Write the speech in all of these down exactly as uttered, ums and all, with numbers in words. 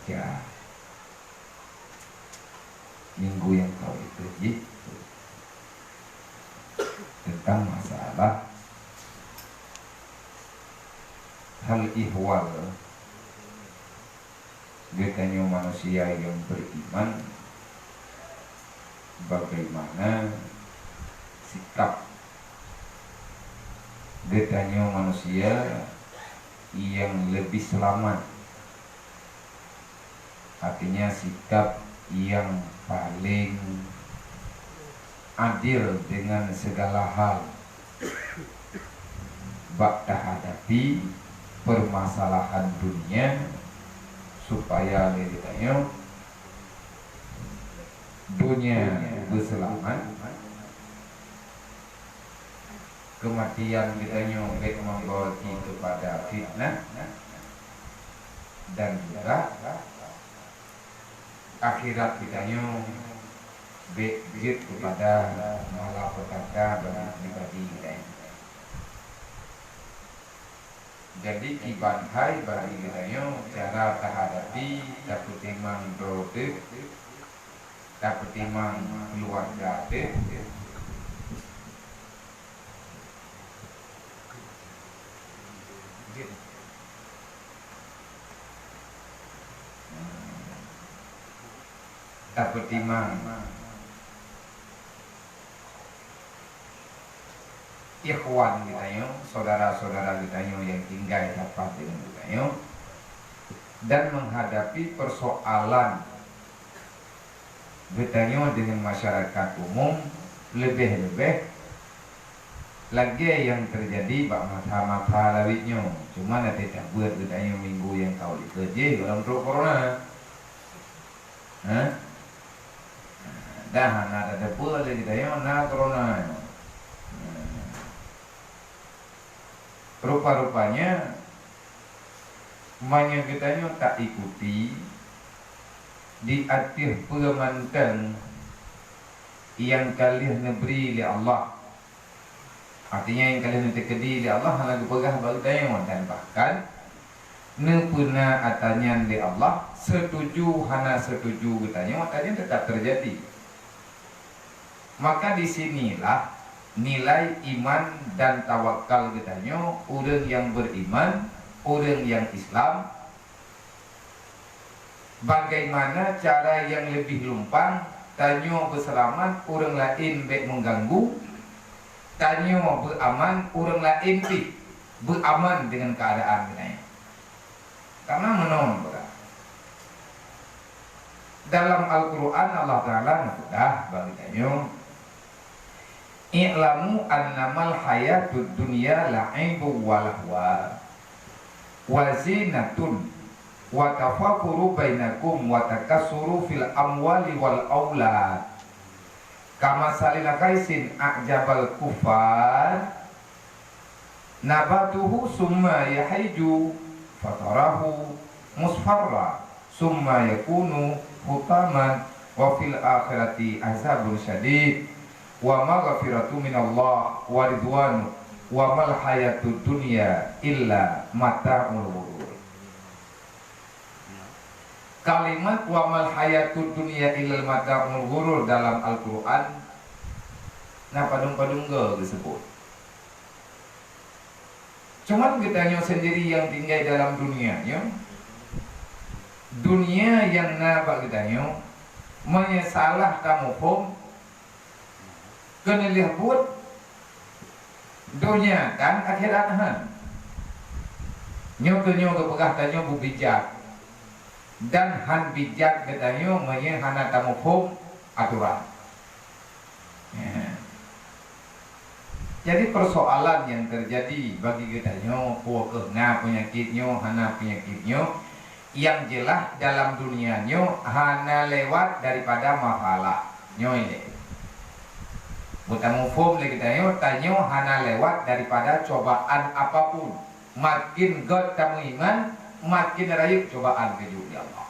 Ya, minggu nyang ka likot jih tentang masalah hal ihwal geutanyoe manusia nyang beriman, bagaimana sikap geutanyoe manusia nyang lebih selamat. Artinya sikap nyang paling adil dengan segala hal bak tahadapi permasalahan dunia, supaya lé geutanyoe dunia beuseulamat, keumatian geutanyoe bék membawa kepada fitnah, dan juga akhirat geutanyoe bék jeuet kepada malapetaka bagi pribadi geutanyoe. Jadi kiban hai bagi geutanyoe cara tahadapi, tapeutimang droe teuh, tapeutimang keuluwarga teuh. Tapeutimang ikhwan geutanyoe, saudara-saudara geutanyoe nyang tinggai sapat deungon geutanyoe, dan menghadapi persoalan geutanyoe deungon masyarakat umum, leubeh-leubeh lagée nyang teujadi bak masa-masa lawét nyoe. Cuma na teutabeuet geutanyoe minggu nyang ka likot jih gohlom trok corona. Hah? Dah na tateupeue lé geutanyoe na corona nyoe. Rupa-rupanya, meunyoe geutanyoe taikuti di ateueh peue mantong nyang ka lheueh neubri lé Allah, artinya nyang ka lheueh neuteukeudi lé Allah hana geupeugah bak geutanyoe, dan bahkan neupeuna ata nyan lé Allah, setuju hana setuju geutanyoe, ata nyan teutap teujadi. Maka di sinilah nilai iman dan tawakal geutanyoe, ureuëng nyang beriman, ureuëng nyang Islam. Bagaimana cara nyang leubeh lumpang tanyoe beuseulamat, ureuëng laén bék meuganggu, tanyoe beuaman, ureuëng laén pih beuaman deungon keuadaan geutanyoe. Karena meunoe, dalam Al-Quran Allah Ta'ala neupeugah bak geutanyoe, "I'lamu annamal hayatud dunya la'ibun wa lahwa, wa zinatun, wa tafakhuru bainakum wa takatsuru fil amwali wal aulad. Kamasalil ghaisin a'jabal kuffar, nabatuhu summa yahiju fatarahu musfarra, summa yakunu hutaman, wa fil akhirati azabun syadid, wa maghfiratu minallah wa ridwanu, wa mal hayatud dunya illa mata'ul ghurur." Kalimat "wa mal hayatud dunya illa mata'ul ghurur" dalam Al-Quran na padum-padum goe geuseubut. Cuman geutanyoe sendiri nyang tinggai dalam dunia nyoe, dunia nyang na bak geutanyoe, meunyoe salah tamuphom, keuneulheueh buet, donya dan akhirat han. Nyoe keuh nyoe geupeugah tanyoe beubijak, dan han bijak geutanyoe meunyoe hana tamuphom atoran. Ya. Jadi, persoalan nyang teujadi bagi geutanyoe, peu kheueh na peunyakét nyoe, hana peunyakét nyoe, nyang jeulaih dalam dunia nyoe hana lewat daripada masalah. Nyoe lé. Beutamuphom lé geutanyoe, tanyoe hana lewat daripada cobaan apapun. Makin gét tameuiman, makin rayeuk cobaan geujok lé Allah.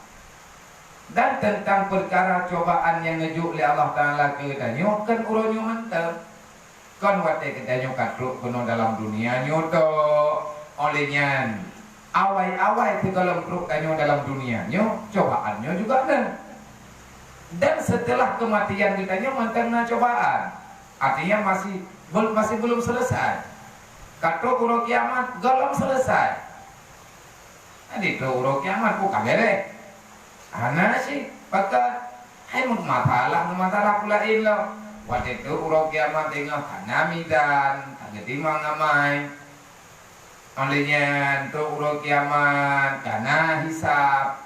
Dan teuntang peukara cobaan nyang geujok lé Allah Ta'ala keu geutanyoe, kon uroe nyoe mantong. Kon watée geutanyoe ka trok keunoe dalam dunia nyoe tok. Óh lheueh nyan, Awai-awai sigohlom trok tanyoe dalam dunia nyoe, cobaan nyoe juga na. Dan setelah kematian geutanyoe mantong na cobaan. Artinya masih bel-, masih belum selesai. Ka trok uroe kiamat, gohlom selesai. Jadi trok uroe kiamat pun ka beres. Hana cit, pakon? Hai, meumasalah, meumasalah pula laén lom. Watèe trok uroe kiamat teungoh ka na mizan, ka geutimang amai. Óh lheueh nyan, trok uroe kiamat, ka na hisab.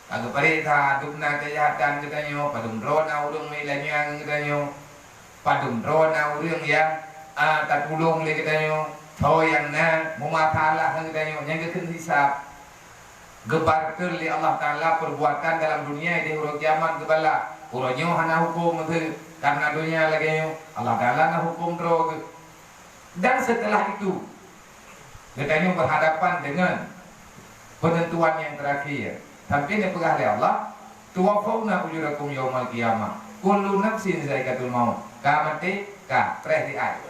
Ka geupareksa dum na keujahatan geutanyoe, padum droe na ureueng meuilang ngon geutanyoe, padum droe na ureueng nyang, a, tatulông lé geutanyoe, soe nyang na meumasalah ngon geutanyoe, nyan geukheun hisab. Geubarter lé Allah Taala perbuatan dalam dunia di uroe kiamat geubalah. Uroe nyoe hana huköm meuseu, karena donya lagèe nyoe, Allah Taala na huköm droe geuh. Dan setelah itu, geutanyoe berhadapan dengan penentuan yang terakhir. Sampai neupeugah lé Allah, "Tuwaffawna ujurakum yaumal qiyamah. Kullu nafsin zaikatul maut." Ka maté, ka, preh di ai.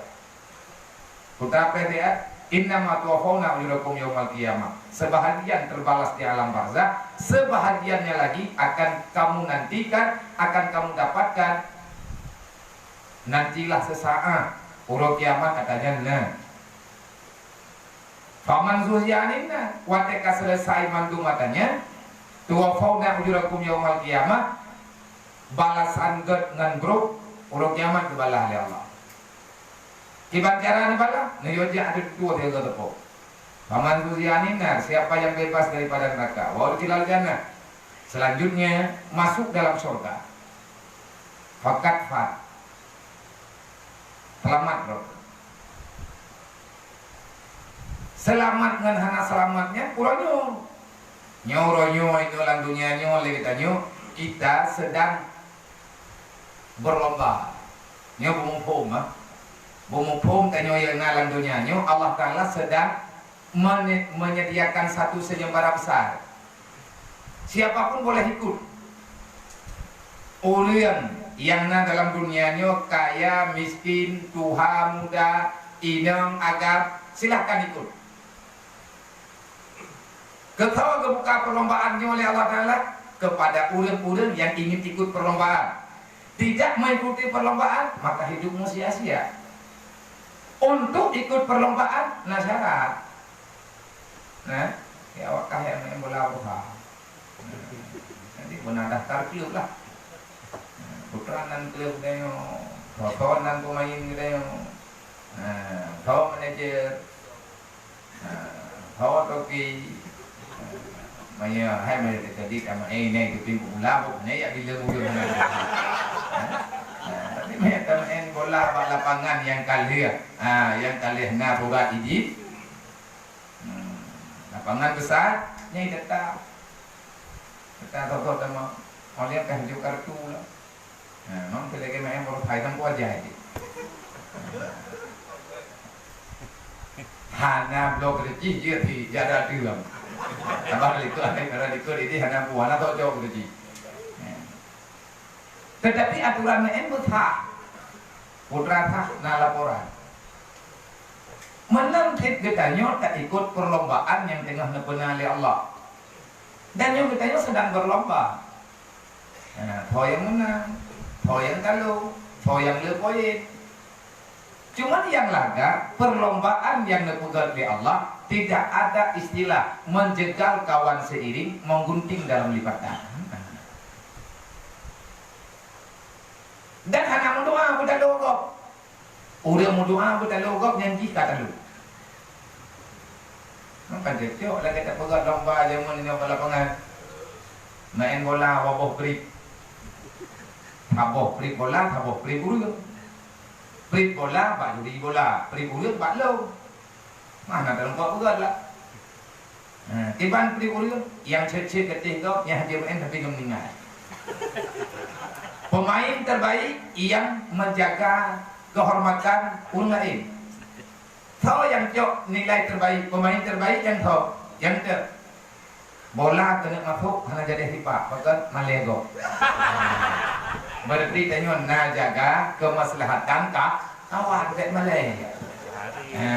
Putra preh di ai, "Innama tuwaffawna ujurakum yaumal qiyamah." Sebahagian terbalas di alam barzakh, sebahagiannya lagi akan kamu nantikan, akan kamu dapatkan. Nantilah sesaat, uroe kiamat ata nyan na. Faman zuhziha 'anin nar, watèe ka seuleusoe mandum ata nyan, tuwaffawna ujurakum yaumal qiyamah, balasan gét ngon brôk, uroe kiamat geubalah lé Allah. Kiban cara neubalah, neuyue jak ateueh tutoe sigoe teupok. Faman zuhziha 'anin nar, siapa yang bebas daripada neraka, wa udkhilal jannah, selanjutnya masuk dalam surga. Faqad faz. Seulamat droe. Seulamat ngon hana seulamat nyan uroe nyoe. Nyoe uroe nyoe, nyoe lam dunia nyoe lé geutanyoe, kita sedang berlomba. Nyoe beumuphom, ah. Beumuphom tanyoe nyang na lam dunia nyoe, Allah Taala sedang menye-, menyediakan satu sayembara besar. Siapa pun boleh ikut. Ureueng nyang na dalam dunia nyoe, kaya, miskin, tuha, muda, inong, agam, silahkan ikut. Keu soe geubuka perlombaan nyoe lé Allah Taala? Kepada ureueng-ureueng nyang ingin ikut perlombaan. Tidak mengikuti perlombaan, maka hidupmu sia-sia. Untuk ikut perlombaan, na syarat. Nah, ya, awak kah nyang main bola buha. Jadi, beuna daftar klub lah. Putra nan klub geutanyoe, Toto nan pemain geutanyoe. Nah, Toto manajer. Nah, Toto toki. Maya, hai maya tadi ka main, eh, geupimpok bola, bukan ya bila mujur. Nah, tapi maya ka main bola bak lapangan nyang ka lheueh. Ah, nyang ka lheueh na bola ijin. Hmm, lapangan besar, nyai teuka. Teuka Toto teuma. Oleh ka hijau kartu lah. Nah, memang lagèe main bola Thai kan kuah jai. Hana bloe keureujih jih di jada tu. Tambah likot, ada likot ini hana buah, hana tok jauh keureujih. Tetapi aturan main beusah. Putra sah na laporan. Meunan cit geutanyoe taikot perlombaan nyang teungoh neupeuna lé Allah. Dan nyoe geutanyoe sedang berlomba. Nah, soe nyang meunang, soe nyang talo, soe nyang le poin. Cuman nyang lagak, perlombaan nyang neupeugét lé Allah, tidak ada istilah menjegal kawan seiring, menggunting dalam lipatan. Dan hana meudoa beutalo gob. Ureueng meudoa beutalo gob nyan jih ka talo. Maka cocok lagèe tapeugah lomba jameun nyoe bak lapangan. Main bola saboh prib. Saboh prib bola, saboh prib ureueng. Prib bola bak juri bola, prib ureueng bak lôn. Mana dalam kuat peugah lah. Ha, kiban prib ureueng nyang cit-cit gatéh gob, nyang hana main tapi ka meuninggai. Pemain terbaik yang menjaga kehormatan ureueng laén. Soe nyang cok nilai terbaik, pemain terbaik nyang soe? Nyang ter-, bola keuneuk masôk hana jadi sipak, pakon malèe gob. Berarti tanyoe na jaga kemaslahatan ka-, kawan, bèk malèe. Ha.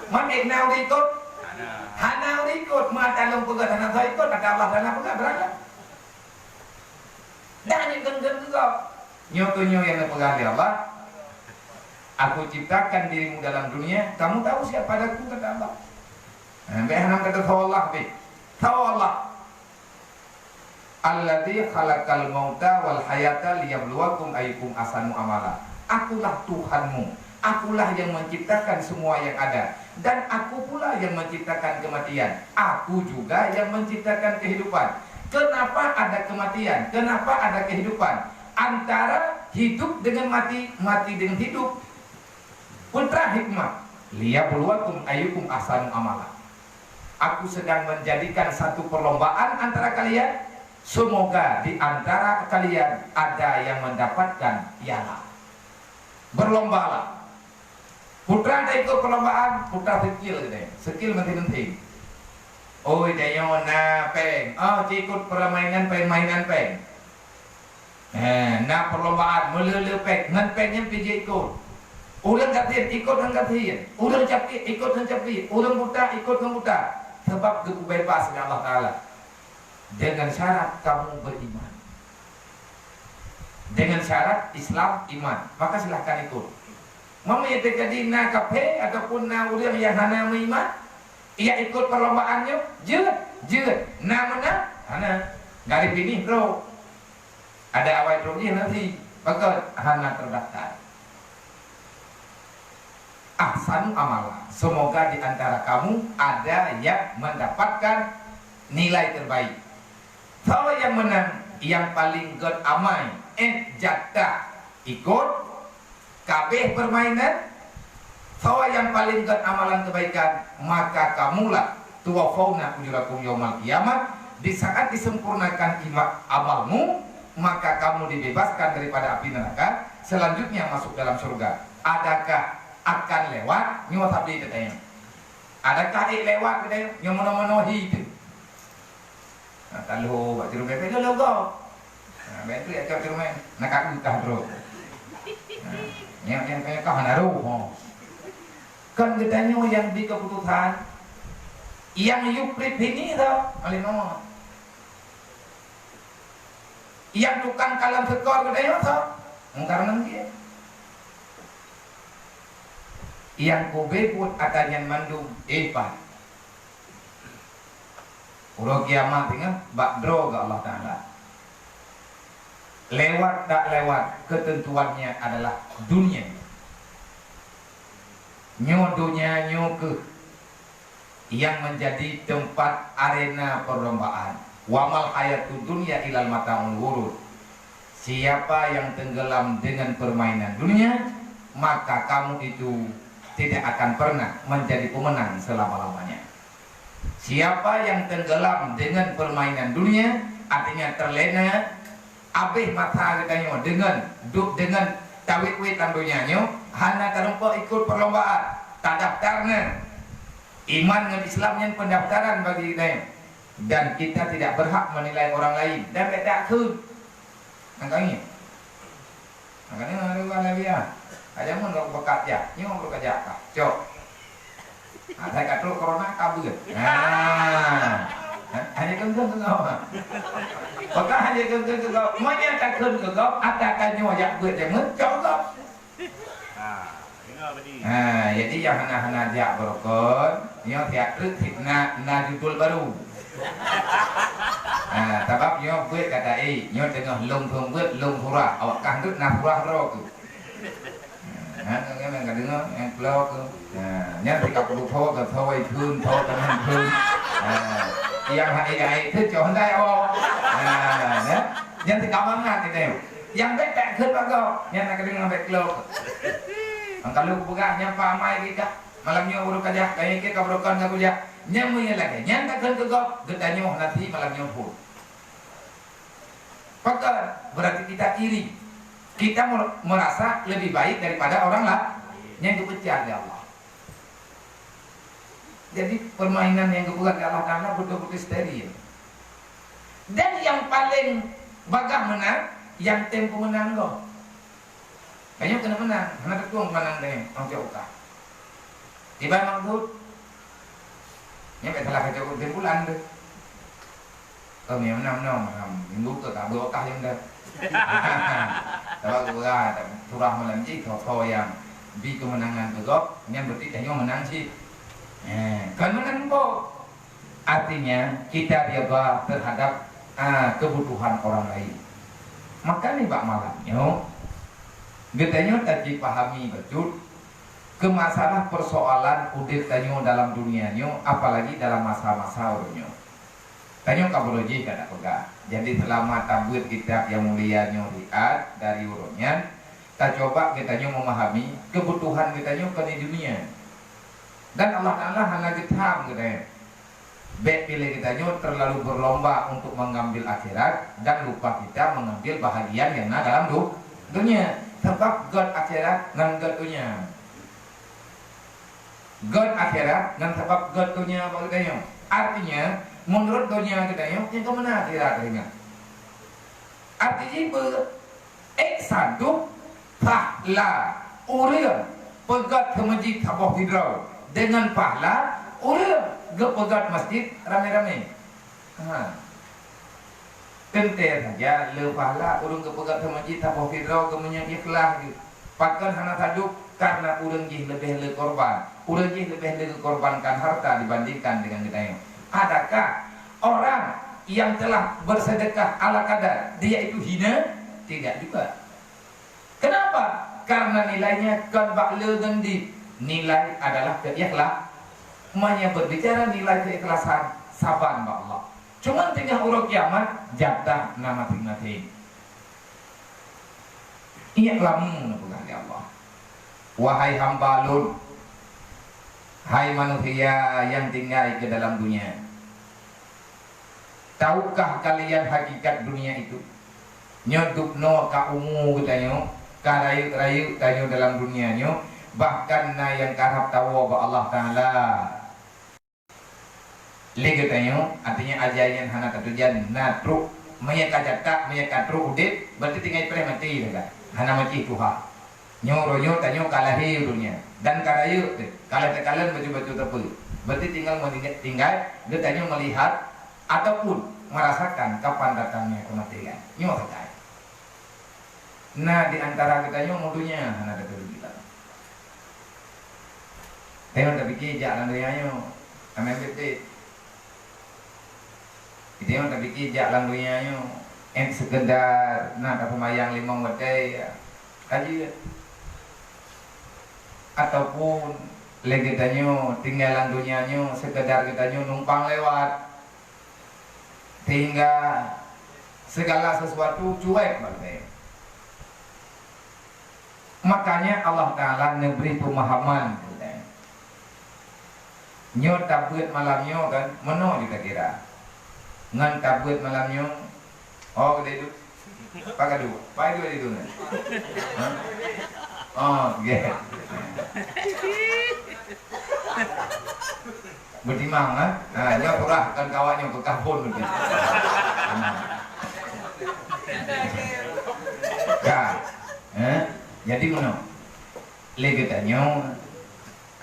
Man ék na ureueng ikot, Hana ureueng ikot, meuatalong peugah hana soe ikot, kata Allah hana peugah beurangkat. Dah nyoe gen-gen keu gob. Nyoe keuh nyoe nyang neupeugah lé Allah, "Aku ciptakan dirimu dalam dunia, kamu tahu siapa aku?" kata Allah. Nah, bèk hana kata soe Allah bèk. Soe Allah. "Alladzi khalaqal mauta wal hayata liyabluwakum ayyukum ahsanu amala." Akulah Tuhanmu. Akulah yang menciptakan semua yang ada. Dan Aku pula yang menciptakan kematian. Aku juga yang menciptakan kehidupan. Kenapa ada kematian? Kenapa ada kehidupan? Antara hidup dengan mati, mati dengan hidup. Peue teuma hikmah? "Liyabluwakum ayyukum ahsanu amala." Aku sedang menjadikan satu perlombaan antara kalian, semoga di antara kalian ada yang mendapatkan piala. Berlombalah. Peue teuma ikot perlombaan, peue teuma skill geutanyoe. Skill penting-penting. Oi, tanyoe na péng. Oh, ci ikot permainan péng, mainan péng. Eh, na perlombaan, meuleu-leu péng, ngon péng nyan pih jeuet ikot. Ureueng gasien, ikot ngon gasien. Ureueng capiet, ikot ngon capiet. Ureueng buta, ikot ngon buta. Sabab geupeubeubas lé Allah Taala. Dengan syarat kamu beriman. Dengan syarat Islam, iman. Maka silahkan ikot. Meunyoe teujadi na kafé ataupun na ureueng nyang hana meuiman, jak ikot perlombaan nyoe, jeuet, jeuet. Na meunang? Hana. Garis finish trok. Ada awai trok jih nanti. Pakon? Hana terdaftar. Ahsanu amala. Semoga di antara kamu ada yang mendapatkan nilai terbaik. Soe nyang meunang, nyang paleng göt amai, eh, jatah ikot, ka abéh permainan, soe nyang paleng göt amalan kebaikan, maka kamulah, "Tuwaffauna ujurakum yaumal qiyamah", di saat disempurnakan ima-, amalmu, maka kamu dibebaskan daripada api neraka, selanjutnya masuk dalam surga. Adakah akan lewat? Nyoe sabé teutanyong. Adakah ék lewat geutanyoe? Nyoe meunoe-meunoe hi teuh. Nah, ka lheueh bak ceureumen, bèk lheueh gob. Nah, bèk tu jak cok ceureumen, na ka eutah droe. Nah, nyang, nyang kaya kah na roh, ho. Kan geutanyoe nyang bi keuputusan, nyang yub prip hini tho, malèe nyoe. Nyang tukang kalon seukor geutanyoe tho, mungkar nangkien. Nyang kube buet ata nyan mandum, eh, pat. Uroe kiamat singoh bak droe geuh Allah Taala. Lewat tak lewat, ketentuannya adalah dunia. Nyoe donya nyoe keuh yang menjadi tempat arena perlombaan. "Wa mal hayatud dunya illa mata'ul ghurur." Siapa yang tenggelam dengan permainan dunia, maka kamu itu tidak akan pernah menjadi pemenang selama-lamanya. Siapa yang tenggelam dengan permainan dunia, artinya terlena, abéh masa geutanyoe deungon, deungon tawét-wét lam donya nyoe, hana tarumpok ikot perlombaan, tadaftar na. Iman ngon Islam nyan pendaftaran bagi geutanyoe. Dan kita tidak berhak menilai orang lain. Dan bèk takheun. Nyang ka ngieng. Nyang ka ngieng, ada orang lain ya. Ada mun kau bekat ya. Nyoe bekat ya. Cok. Ha, saya kata corona kabur. Ha. Hanya kengkeng keu gob. Bukan hanya kengkeng keu gob. Meunyo takheun keu gob, ata ka nyoe jak buet jangan cok gob. Ha, jadi nyang hana-hana jak beurukon, nyoe siat treuk fitnah na judul baru. Ha, sabab nyoe buet kata, eh, nyoe teungoh lôn phôn buet, lôn surah. Awak kah treuk na surah droe keuh. Ha, nyan ka deungoe, nyang keulok tu. Ha, nyan tika peuduek tho, ka tho wai kheun, tho teungoh kheun. Ha, nyang hai-hai tu cok handai awak. Ha, nyan. Nyan tika mangat kita. Nyang bèk tak kheun bagoe, nyan ka deungoe bèk keulok. Nyang ka lheueh peugah nyang pa amai kita. Malam nyoe ureueng ka jak, kayée ka beurokon ka kujak. Nyan meunyoe lagèe nyan takheun keu gob, geutanyoe nasi malam nyoe phôn. Pakon? Berarti kita iri. Kita mer-, merasa lebih baik daripada orang lain. Nyan geupeucah lé Allah. Jadi, permainan nyang geupeugah lé Allah Taala beutôi-beutôi steril. Dan nyang paleng bagah meunan, nyang tem peumeunang gob. Tanyoe keuneuk meunang, hana teutueng peumeunang tanyoe, tanggung jaweueb. Iban maksud, Nyan bèk salah kacau kesimpulan tu. Kami meunan-meunan malam minggu tu tak beurokah jam dah. Sabab geupeugah surah malam jih soe-soe nyang bi keumeunangan keu gob, nyan berarti tanyoe meunang cit. Eh, kon meunan po. Artinya kita riba terhadap, ah, kebutuhan orang lain. Maka nibak malam nyoe geutanyoe tajipahami bacut keu masalah persoalan udép tanyoe dalam dunia nyoe, apalagi dalam masa-masa uroe nyoe. Tanyoe ka beurojih ka tapeugah. Jadi, seulama tabeuet kitab nyang mulia nyoe riat dari uroe nyan, tacoba geutanyoe memahami keubutuhan geutanyoe keu di dunia. Dan Allah Taala hana geutham geutanyoe. Bèk piléh geutanyoe terlalu berlomba untuk mengambil akhirat dan lupa kita mengambil bahagian nyang na dalam du-, dunia. Sabab göt akhirat ngon göt dunia. Göt akhirat ngon sabab göt dunia bak geutanyoe. Artinya, menurut dunia geutanyoe, nyang ka meunan akhirat ringan. Arti jih beu-, eh, sadub pahla ureueng peugöt keu masjid saboh sidroe deungon pahla ureueng geupeugöt masjid ramé-ramé. Ha. Teuntèe saja le pahla ureueng geupeugöt keu masjid saboh sidroe geumeunyoe ikhlas geuh. Pakon hana sadub? Karena ureueng jih leubeh le korban. Ureueng jih leubeh le geukorbankan harta dibandingkan dengan geutanyoe. Adakah orang yang telah bersedekah ala kadar, dia itu hina? Tidak juga. Kenapa? Karena nilainya kon bak le ngon dit. Nilai adalah keikhlas-, manya berbicara nilai keikhlasan, saban bak Allah. Cuman teungoh uroe kiamat, jatah na maséng-maséng. I'lamu, neupeugah lé Allah, "Wahai hamba Lôn, hai manusia nyang tinggai keu dalam dunia, tahukah kalian hakikat dunia itu?" Nyoe dubnoe ka umu geutanyoe, ka rayeuk-rayeuk tanyoe dalam dunia nyoe, bahkan na nyang karab tawoe bak Allah Taala. Lé geutanyoe, artinya aja nyan hana tatujan, na trok, meunyo ka catat, meunyo ka trok udép, berarti tinggai preh maté sagai. Hana maté tuha. Nyoe uroe nyoe tanyoe ka lahé u dunia dan ka rayeuk teuh, ka lheueh takalon bacut-bacut sapeue. Berarti tinggal meutinggai, tinggai geutanyoe melihat ataupun merasakan kapan datangnya kematian. Nyoe sagai. Na di antara geutanyoe meunyoe hana tateubilang. Tanyoe tapike jak lam donya nyoe, amai beutôi. Geutanyoe tapike jak lam donya nyoe, eh, sekedar na tapeumayang limong watèe, ya, ka jeuet. Ataupun lé geutanyoe tinggai lam donya nyoe sekedar geutanyoe numpang lewat, sehingga segala sesuatu cuek bak geutanyoe. Makanya Allah Taala neubri peumahaman keu geutanyoe. Nyoe tabeuet malam nyoe kan, meunoe jih takira. Ngon tabeuet malam nyoe, oh, geude duek. Pak Kadu, pai duek di duek. Ha? Oh, gèt. Beutimang, ha? Ha, nyoe peurah kon kawak nyoe keu kahbon lagi. Ha. Ka. Eh? Jadi meunoe. Lé geutanyoe,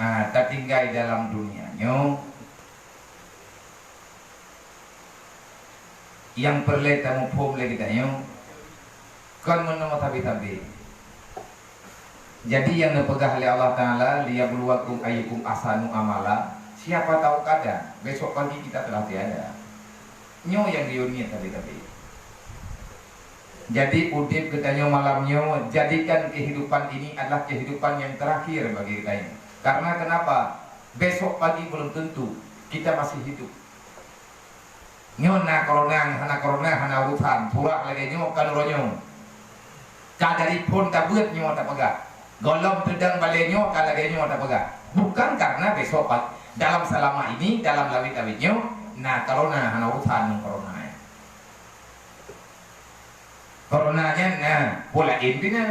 ha, tatinggai dalam dunia nyoe, nyang peureulèe tamuphom lé geutanyoe, kon meunoe sabe-sabe. Jadi, nyang neupeugah lé Allah Taala, "Liyabluwakum ayyukum ahsanu amala." Siapa tahu kadang besok pagi kita telah tiada. Nyoe nyang geuyue niet sabe-sabe. Jadi, udép geutanyoe malam nyoe, jadikan kehidupan ini adalah kehidupan yang terakhir bagi geutanyoe. Karena kenapa? Besok pagi belum tentu kita masih hidup. Nyoe na corona, hana corona, hana urusan, surah lagèe nyoe, ka uroe nyoe. Ka dari phon tabeuet nyoe tapeugah. Gohlom teudong balèe nyoe, ka lagèe nyoe tapeugah. Bukan karena besok pagi, dalam selama ini, dalam lawét-lawét nyoe, na corona, hana urusan ngon corona nyan. Corona nyan na, peue laén pih na.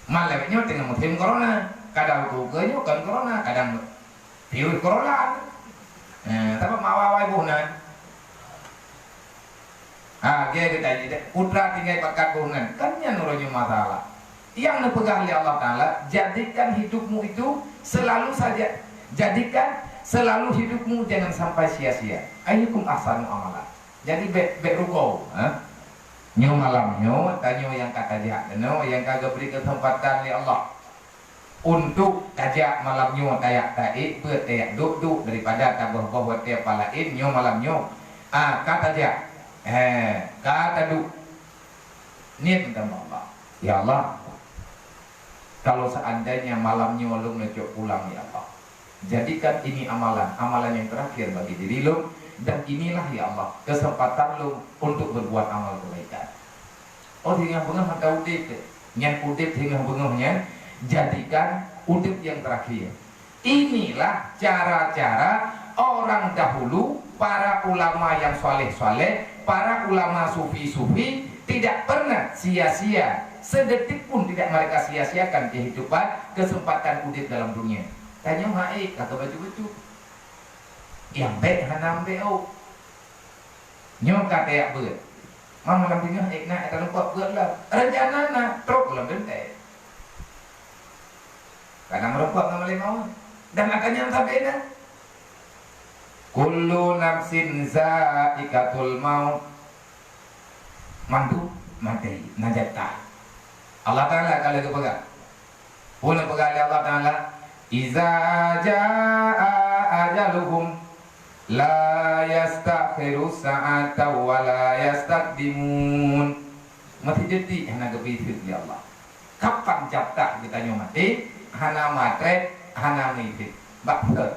Man lawét nyoe teungoh musim corona. Kadang ukeue-ukeue nyoe kon corona, kadang virus corona. Eh, tapi awai-awai boh nan. Ha, gèt geutanyoe, putra tinggai bakat boh nan. Kan nyan uroe nyoe masalah. Nyang neupeugah lé Allah Taala, "Jadikan hidupmu itu selalu saja, jadikan Selalu hidupmu jangan sampai sia-sia. Ayyukum ahsanu amala. Jadi bèk, bèk rugoe, ha? Nyoe malam nyoe, tanyoe nyang ka tajak, nyoe nyang ka geubri keuseumpatan lé Allah. Untuk tajak malam nyoe, tajak taék beuet, tajak duek-duek daripada taboh-boh watèe palaén nyoe malam nyoe. Ah, ka tajak. Eh, ka taduek. Niet meunan bak Allah. Ya Allah, kalau seandainya malam nyoe lôn neucok pulang, ya Allah, jadikan ini amalan, amalan yang terakhir bagi diri lôn, dan inilah, ya Allah, kesempatan lôn untuk berbuat amal kebaikan. Oh, singoh beungoh mata udép, nyan udép singoh beungoh nyan, jadikan udép yang terakhir. Inilah cara-cara orang dahulu, para ulama yang saleh-saleh, para ulama sufi-sufi, tidak pernah sia-sia, sedetik pun tidak mereka sia-siakan kehidupan, kesempatan udép dalam dunia. Tanyoe hai ka baju-baju. Nyang bèk hana bèk, oh. Nyoe ka tajak beuet. Malam singoh ék na, ék talumpok beuet lom. Rencana na, trok lom teuntèe. Karena meureumpok ngon malaikat maut. Dan akan nyang sabe na. Kullu nafsin zaikatul maut. Mandum maté, na jatah. Allah Taala ka lheueh geupeugah. Peue neupeugah lé Allah Taala, "Iza jaa ajaluhum, la yastakhiru sa'atan wa la yastaqdimun." Meusideuti hana geubri thèk lé Allah. Kapan jatah geutanyoe maté, hana maté, hana meusideuti. Bak thèk.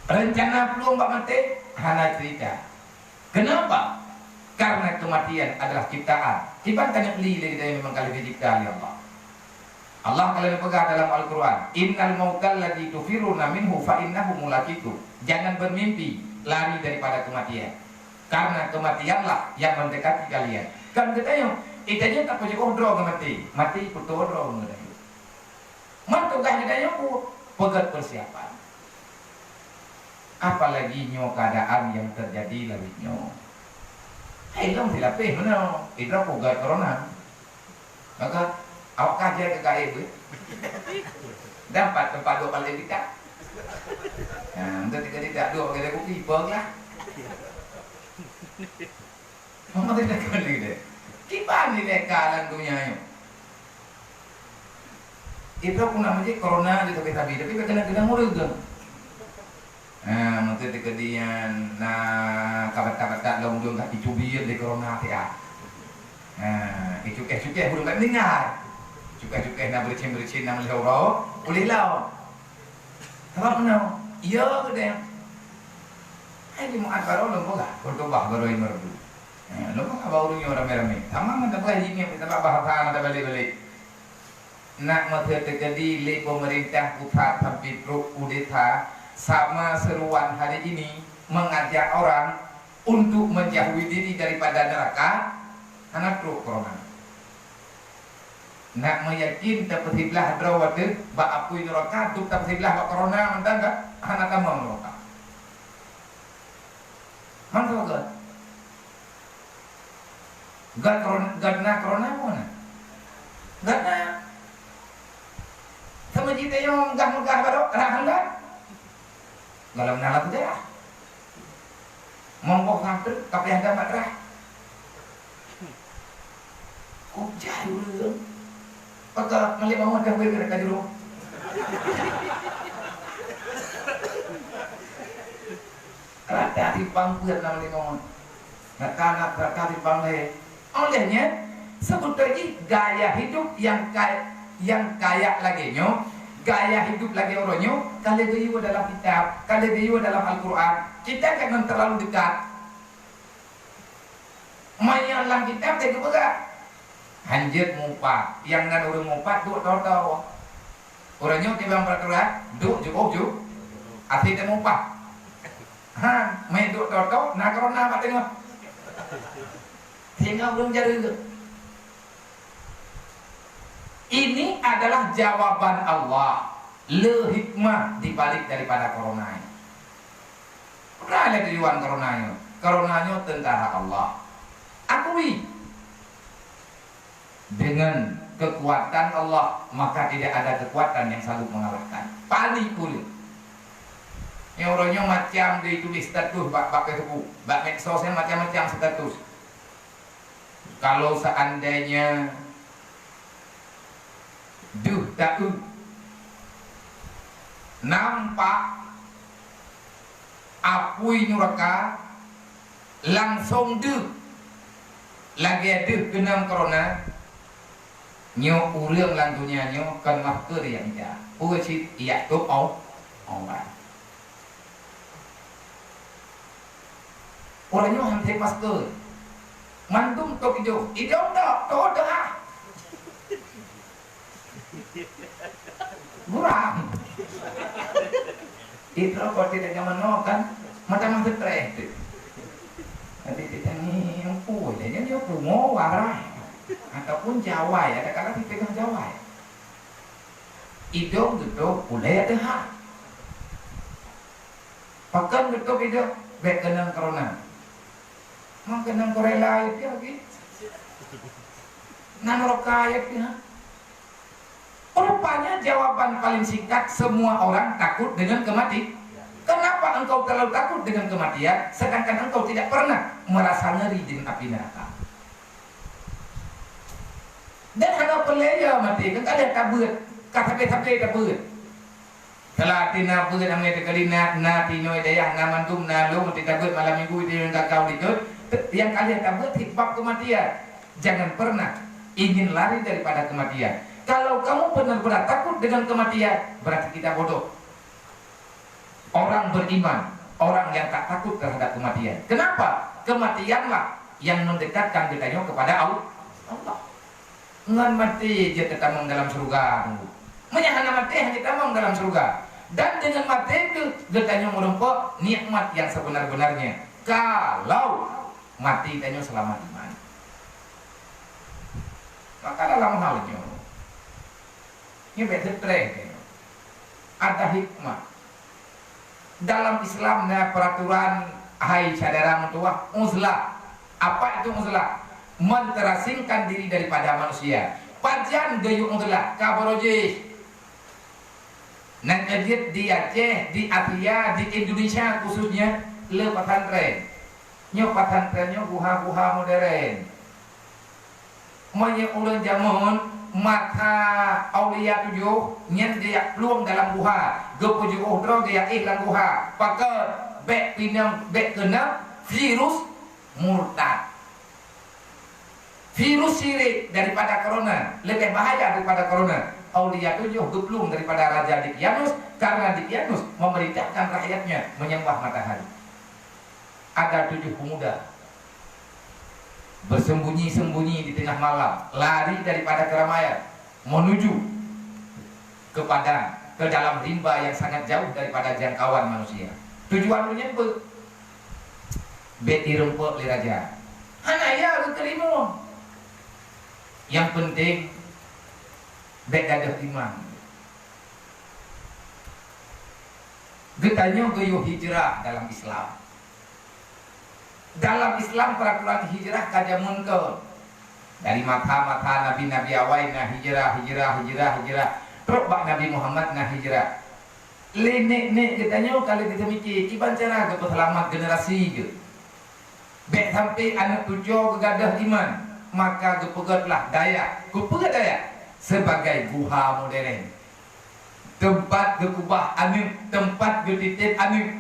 Rencana plueng bak maté, hana cerita. Kenapa? Karena kematian adalah ciptaan. Kiban tanyoe li lé geutanyoe memang ka lheueh geucipta lé Allah. Allah ka lheueh peugah dalam Al-Quran, "Innal mautal ladzi tufirruna minhu fa innahu mulaqikum." Jangan bermimpi lari daripada kematian. Karena kematianlah yang mendekati kalian. Kan geutanyoe, geutanyoe tapeujiôh droe ngon maté. Maté peutoe droe ngon geutanyoe. Man tugaih geutanyoe peue? Peugöt persiapan. Apalagi nyoe keadaan yang terjadi lawét nyoe. Hai lôn silapeh meunoe, idroe peugöt corona. Maka, awak ka jai keu gaéb, eh? Dapat teumpat duduk paling dekat. Nah, untuk tidak, tidak duduk pakai kupi, peugah. Mama tidak kali deh. Kiban ni neka lam dunia nyoe. Itu aku nak meuji corona je tapi, tapi, tapi kena, kena ngurus tu. Ha, meuteuk teukeudi nyan na ka batat-batat lom dong ka icubi di corona teuh. Ha, icukéh-cukéh ureueng ka meuninggai. Cukéh-cukéh na beureusien-beureusien na meuleuh uroe, ulih lom. Sabab meunoe, iya geude. Hai di Mu'ad baroe lôn peugah, khutubah baroe lima ribu. Ha, lôn peugah bak ureueng nyoe ramé-ramé. Sama mantap peugah jih nyoe, kita bahasa na tabalik-balik. Nak meuteuk teukeudi lé peumeurintah pusat sampoe trok kudeta sama seruan hari ini mengajak orang untuk menjauhi diri daripada neraka, hana trok corona. Nak meuyakin tapeusiblah droe watèe bak apui neraka, dum tapeusiblah bak corona mantong ka hana tamong neraka. Mantong ka. Gét corona, gét na corona peue na? Gét na. Sama jitayong meugah-meugah baroe, rhah enggak? Dalam dalam sejarah. Monggo sampai tapi ada mat rhah. Kok jai ureueng? Maka malik mawon dah beri ka juru. Rata simpang peuet lam limong. Rata, rata simpang lé. Olehnya, sebetulnya gaya hidup yang kaya, yang kaya lagèe nyoe, gaya hidup lagèe uroe nyoe, ka lheueh geuyue dalam kitab, ka lheueh geuyue dalam Al-Quran. Kita jangan terlalu dekat. Meunyoe lam kitab teupeugah, hanjeuet mupat, nyang nan ureueng mupat duek toto. Ureueng nyoe timbang peraturan, duek jiôh ju, até teuh mupat. Ha, meuduek toto, na corona bak teungoh. Sehingga ureueng jareuk. Ini adalah jawaban Allah, le hikmah di balik daripada corona ini. Peue lé tujuan corona nyoe? Corona nyoe tentara Allah. Akui, dengan kekuatan Allah, maka tidak ada kekuatan yang sanggup mengalahkan. Paling kureueng. Nyoe uroe nyoe macam dituléh status bak, bak Facebook, bak medsos nyan macam-macam status. Kalau seandainya deuh taeu nampak apui nuraka, langsong deuh, lagée deuh keunong corona, nyoe ureuëng lam donya nyoe kon masker nyang ija. Peue cit ijak tôb au-, aurat. Ureuëng nyoe han tém masker. Mandum tôb idong. Idong dak, tôb dak. Gurang. Itu kok tidak nyaman no kan? Macam stres tu. Nanti kita ni empu je, jadi empu mau warai. Ataupun jawai, ada kala dipegang jawai. Idong gitu, boleh ada hak. Pakon geutôb idong, bék keunong corona. Mang keunong korela ayat dia lagi. Nan roka ayat dia. Rupanya jawaban paling singkat, semua orang takut dengan kemati. Kenapa engkau terlalu takut dengan kematian, sedangkan engkau tidak pernah merasa ngeri dengan api neraka? Dan hana peureulée ya maté, kan ka lheueh tabeuet, ka sabe-sabe tabeuet. Seulaté na beuet amé teukeuli na, na tinoe dayah, na mandum, na lôn, teutabeuet malam minggu, tinoe gagau ditut, te-, nyang ka lheueh tabeuet hikmah kematian. Jangan pernah ingin lari daripada kematian. Kalau kamu benar-benar takut dengan kematian, berarti kita bodoh. Orang beriman, orang yang tak takut terhadap kematian. Kenapa? Kematianlah yang mendekatkan kita nyoe kepada Al-, Allah. Ngon maté jeuet tatamong dalam syeuruga, Teungku. Meunyo hana maté, hana tamong dalam syeuruga. Dan dengan maté kheueh geutanyoe meurumpok nikmat yang sebenar-benarnya, kalau maté tanyoe seulamat iman. Maka dalam hal nyoe, nyoe bék stres tanyoe. Ada hikmah. Dalam Islam na peraturan, hai syedara meutuwah, uzlah. Apa itu uzlah? Menterasingkan diri daripada manusia. Pajan geuyue uzlah, ka barô jih. Nyan ka jeuet di Aceh, di Asia, di Indonesia khususnya, le pesantren. Nyoe pesantren nyoe guha-guha modern. Meunyoe ureuëng jameun masa Aulia Tujoh nyan geujak plueng dalam guha, geupeujiôh droe geujak éh lam guha. Pakon? Bék pinang, bék keunong virus murtad. Virus syirik daripada corona, lebih bahaya daripada corona. Aulia Tujoh geuplueng daripada Raja Dikyanus karena Dikyanus memerintahkan rakyatnya menyembah matahari. Ada tujuh pemuda bersembunyi-sembunyi di tengah malam, lari daripada keramaian, menuju ke padang, ke dalam rimba yang sangat jauh daripada jangkauan manusia. Tujuan ureuëng nyan peue? Bék jirumpok lé raja. Hana ya geuteurimong. Yang penting, bék gadôh iman. Geutanyoe geuyue hijrah dalam Islam. Dalam Islam, peraturan hijrah ka jameun kon. Dari masa-masa nabi-nabi awai na hijrah, hijrah, hijrah, hijrah. Trok bak Nabi Muhammad na hijrah. Lé nek-nek geutanyoe ka lheueh geuteumiké kiban cara geupeuseulamat generasi geuh. Bék sampai aneuëk cucoe geugadôh iman, maka geupeugötlah dayah, geupeugöt dayah sebagai guha modern. Teumpat geukubah aneuëk, teumpat geutitép aneuëk.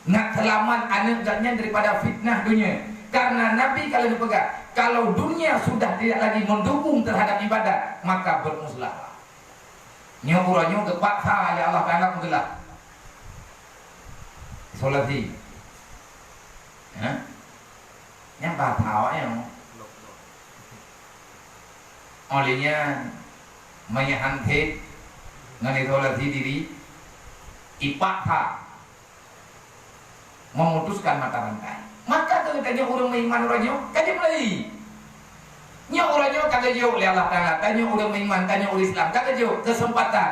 Nak seulamat aneuëk geuh nyan daripada fitnah dunia. Karena Nabi ka lheueh geupeugah, kalau dunia sudah tidak lagi mendukung terhadap ibadat, maka bermusnahlah. Nyoe uroe nyoe geupaksa lé Allah Taala meugeulak isolasi. Ha? Nyang bahasa awak nyoe. Oleh nyan, meunyo han sép ngon isolasi diri, ipaksa memutuskan mata rantai. Maka keu geutanyoe ureuëng meuiman uroe nyoe, ka jeuet mulai. Nyoe uroe nyoe ka geujok lé Allah Taala, tanyoe ureuëng meuiman, tanyoe ureuëng Islam, ka geujok keuseumpatan.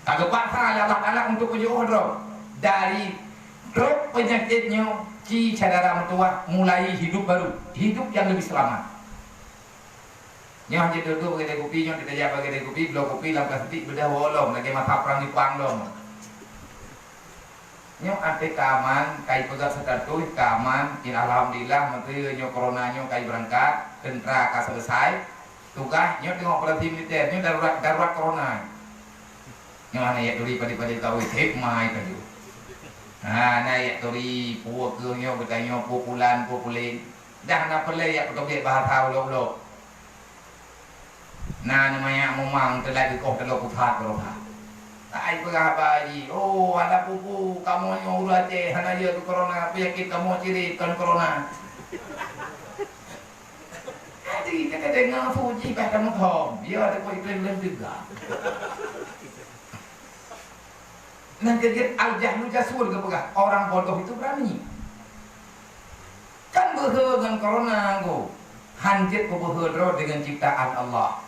Ka geupaksa lé Allah Taala untuk peujiôh droe dari trok peunyakét nyoe, ci syedara meutuwah mulai hidup baru, hidup yang lebih selamat. Nyoe hana jeuet duek bak keude kupi, nyoe teutajak bak keude kupi, bloe kupi lam plastik, beudah woe lom, lagée masa prang Jepang lom. Nyoe até ka aman, ka ipeugah status ka aman, alhamdulillah, meunteue nyoe corona nyoe ka ibeurangkat, teuntra ka selesai. Tugaih nyoe teungoh operasi militer, nyoe darurat, darurat corona. Nyoe hana jak turi padé-padé kawé, trép mai laju. Ha, na jak turi, peue keuh nyoe, geutanyoe peue pulan, peue pulen. Dah na peureulée jak peuteubiet bahasa ulok-ulok. Na neumanyak mumang teulak geukoh teulok pusat beureuha. Ai peugah haba jih, "Oh, hana peue-peue, kamoe nyoe ureuëng Aceh hana jeuet keu corona, peunyakét kamoe cirét kon corona." Jadi, kita dengar puji bah kamoe thom, ya, ada kau iklan lem juga. Nyang keujeuet Al-Jahlu Jasul geupeugah, orang bodoh itu berani. Kan beuhe ngon corona nggo, hanjeuet peubeuhe droe deungon ciptaan Allah.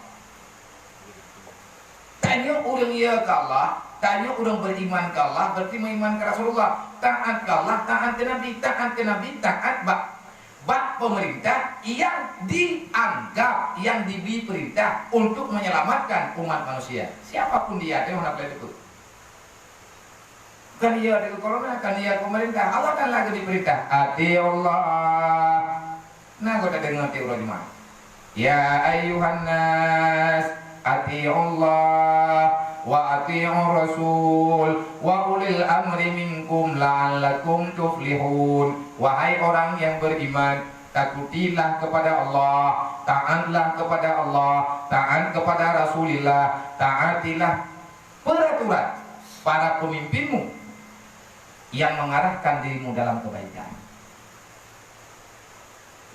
Tanyoe ureuëng ya keu Allah, tanyoe ureuëng beriman keu Allah, berarti meuiman keu Rasulullah. Taat keu Allah, taat keu Nabi, taat keu Nabi, taat bak, bak pemerintah yang dianggap, yang diberi perintah untuk menyelamatkan umat manusia. Siapapun dia, dia hana boleh luput. Kan iya deungon corona, kan iya pemerintah. Allah kan lagi diperintah, "Atiullah." Nah, kau tak dengar tiap uroe Jumat. "Ya ayyuhan nas, atiullah wa atiur rasul wa ulil amri minkum la'allakum tuflihun." Wahai orang yang beriman, takutilah kepada Allah, taatlah kepada Allah, taat kepada Rasulillah, taatilah peraturan para pemimpinmu yang mengarahkan dirimu dalam kebaikan.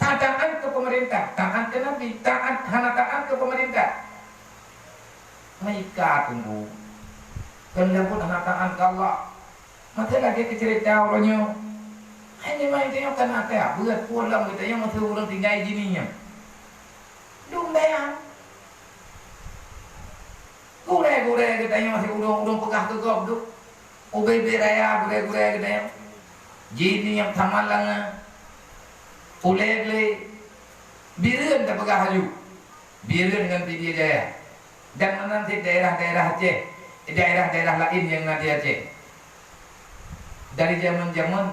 Taat ke pemerintah, taat ke Nabi, taat hana taat ke pemerintah. Mereka tunggu. Kan leumbut hana taat ke Allah. Maka lagi ke cerita orang nyoe. Hai memang itu yang kena taat. Buat pulang kita yang masih orang tinggal di sini. Dum dayang. Gurée-gurée geutanyoe si ureuëng-ureuëng peugah keu gob duek. Ubé-bé raya gurée-gurée geutanyoe. Jih nyoe tamat langa. Ulée glé. Bireuen tapeugah laju. Bireuen ngon Pidie Jaya. Dan meunan cit daerah-daerah Aceh, daerah-daerah laén nyang na di Aceh. Dari jameun-jameun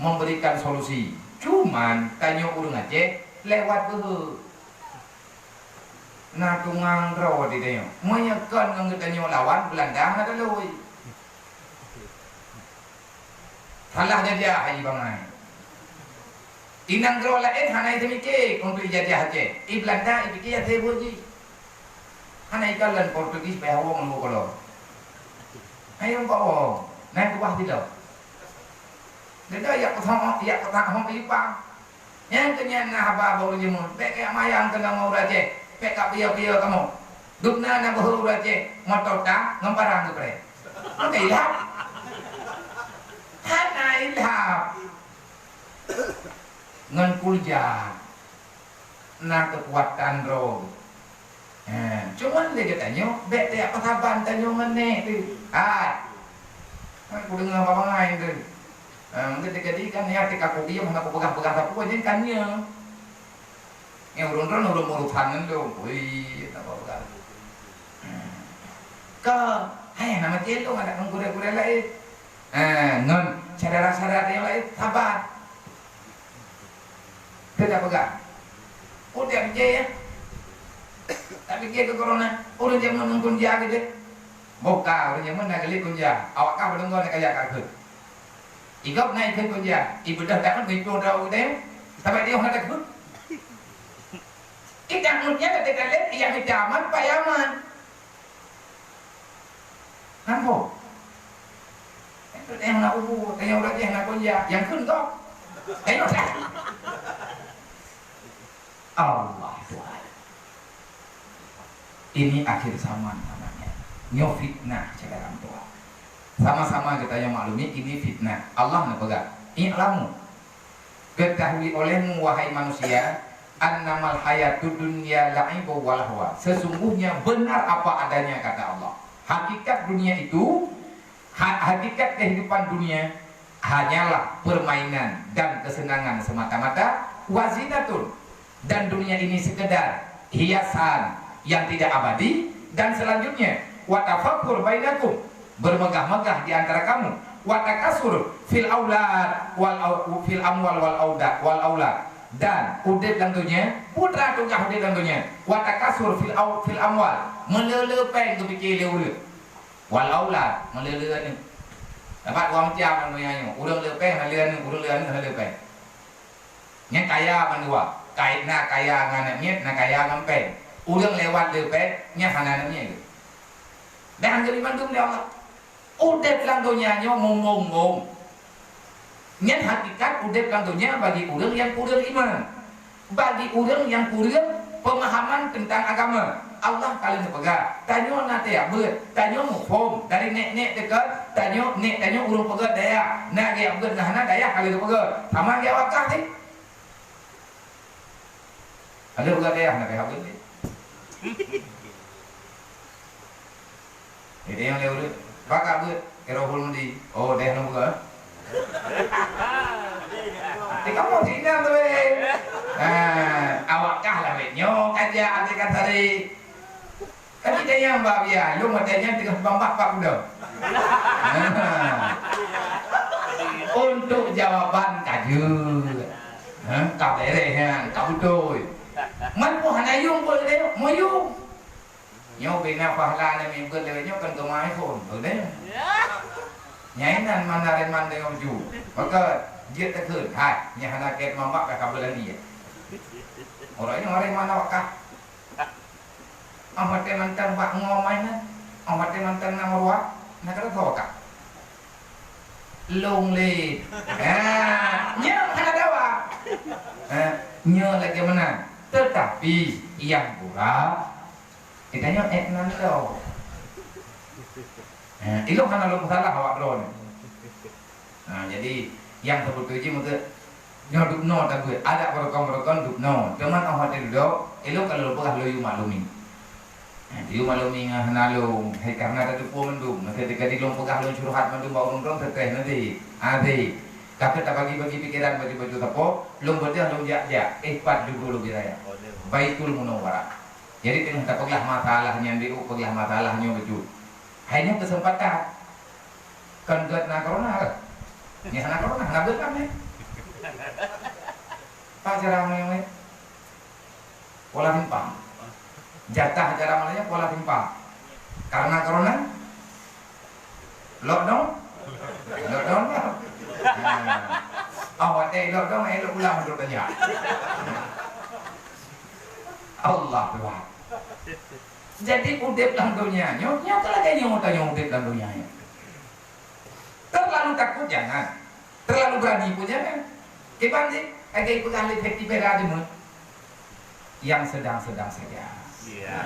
memberikan solusi. Cuman tanyoe ureuëng Aceh lewat beuhe. Na tungang droe di tanyoe. Meunyoe kon ngon geutanyoe lawan Beulanda hana taloi. Salah jajah hai bangai. Inong droe laén hana iteumike untuk ijajah Aceh. I Beulanda ipike asai buet jih. Hana ikalon Portugis payah woe ngon buet kolom. Hai nyang bak woe, na keubah sidroe. Geutanyoe yak peusahong, yak peusahong ipang. Nyang keu nyan na haba bak ureuëng jameun, bék kajak mayang keunoe ngon ureuëng Aceh, bék kapiôh-piôh kamoe. Dubna na beuhe ureuëng Aceh, moto tang ngon parang geupreh. Hana ilham. Hana ilham. Ngon kulja na keukuatan droe. Ha, cuman lé geutanyoe, bék tajak peusaban tanyoe ngon nék teuh. Hai. Hai, kudeungoe bak bangai teuh. Ha, mungken teukeudi kan ya, teuka kudiam hana kupeugah-peugah sapeue, nyan kan nyoe. Nyan ureuëng droen ureuëng urosan ngon lôn. Wih, tak apa-apa. Ha. Ka, hai, hana maté lôn, adak ngon gurée-gurée laén. Ha, ngon syedara-syedara nyang laén, saban. Keu tapeugah. Udeb jih, ya. Tapi keu corona, ureuëng jameun ngon kunja keudeh. Boh ka, ureuëng jameun na geuliet kunja. Awak ka beulunggon na kajak ka kheun. Igop na ikheun kunja. Ibeudôh takheun ngitung droe udeb. Saban dia hana takheun. Itakheun nyan ka teuka lé, iya mita aman, payah aman. Nampak? Itu yang nak ubu, tanya orang dia nak kuliah, yang kun kau. Tanya orang. Allah Tuhan. Ini akhir zaman namanya. Nyoe fitnah, saudara tua. Sama-sama kita yang maklumi ini fitnah. Allah nak pegang. I'lamu. Ketahui olehmu, wahai manusia, annamal hayatud dunya la'ibu wa lahwa. Sesungguhnya benar apa adanya, kata Allah. Hakikat dunia itu, ha-, hakikat kehidupan dunia hanyalah permainan dan kesenangan semata-mata, wazinatun, dan dunia ini sekedar hiasan yang tidak abadi, dan selanjutnya, wa tafakhur bainakum, bermegah-megah di antara kamu, Wa takasur fil aulad wal au-, fil amwal wal auda-, wal aulad. Dan udeb lam donya, putra tugaih udeb lam donya. Wa takasur fil au-, fil amwal, meuleu-leu péng geupike lé ureuëng. Wal aulad, meuleu-leu aneuëk. Dapat dua macam lam donya nyoe, ureuëng leu péng, hana leu aneuëk, ureuëng leu aneuëk, hana leu péng. Nyang kaya mandua, kai-, na kaya ngon aneuëk miet, na kaya ngon péng. Ureuëng lewat leu péng, nyan hana aneuëk miet. Dan geubri mandum lé Allah. Udeb lam donya nyoe mumbong-mumbong. Nyan hakikat udeb lam donya bagi ureuëng nyang kureueng iman, bagi ureuëng nyang kureueng peumahaman teuntang agama. Allah ka lheueh geupeugah, tanyoe na tajak beuet, tanyoe muphom dari nek-nek teuka, tanyoe nek tanyoe ureuëng peugöt dayah, na geujak beuet na hana dayah ka lheueh geupeugah. Sama geujak wakah sih. Ada peugah dayah na pihak beuet. Jadi nyang lé ureuëng, "Bak ka beuet, Khairul Mudi." "Oh, deh nunggu ah." Di kamu sini tu eh. Nah, awak kah lah weh nyoe kaja anti katari. Kan kita yang babia, lu matanya tengah bambak pak udah. Nah. Untuk jawaban kaje. Hah, ka bereh nyan, ka beutôi. Man pun hana yum pun lé, meuyum. Nyoe bina pahala nyang meubeut lé nyoe kan keu iPhone, beutôi. Nyai nan mana reman dengan uju. Maka jeuet takheun, hai, nyang hana ket mamak ka kabeulan dia. Orang nyoe orang mana wakah. Ah, maté mantong bak ngomai na. Ah, maté mantong na meurua, na kada tho ka. Long lé. Ha, nyoe hana dawa. Ha, nyoe lagèe meunan. Tetapi yang gura, kita nyoe ek nan lo. Ha, ilong hana lom salah awak droe. Ha, jadi yang sebetul jih mungkin Nyoe dubnoe tabeuet, adak beurukon-beurukon dubnoe. Teuma óh watèe dudoe, ilong ka lôn peugah lôn yue maklumi. Nah, yue maklumi ngon hana lôn, hai karena tateupeue mandum. Maka teuka di lôn peugah lôn syuruhat mandum bak ureueng droe, seutreh nanti. Até. Ka keuh tabagi-bagi pikeran baju-baju sapo, lôn beudôh lôn jak-jak, eh, pat jubru lôn biraya. Baitul Munawwarah. Jadi teungoh tapeugah masalah nyan di u, peugah masalah nyoe beujeuet. Hai nyoe keuseumpatan. Kon gèt na corona kah? Nyan hana corona, hana beuet kan, eh? Pacara mewah. Kuala Simpang. Jatah acara malam nyan Kuala Simpang. Karena corona? Lockdown? Lockdown kan? Nah. Oh, watèe lockdown, eh, lo ulang untuk tanya. Allah Tuhan. Jadi udép lam donya nyoe, nyoe ka lagèe nyoe tanyoe udép lam donya nyoe. Terlalu takut jangan, terlalu berani pun jangan. Kiban sih, lagèe peugah lé Fetty Vera deungoe. Yang sedang-sedang saja. Iya.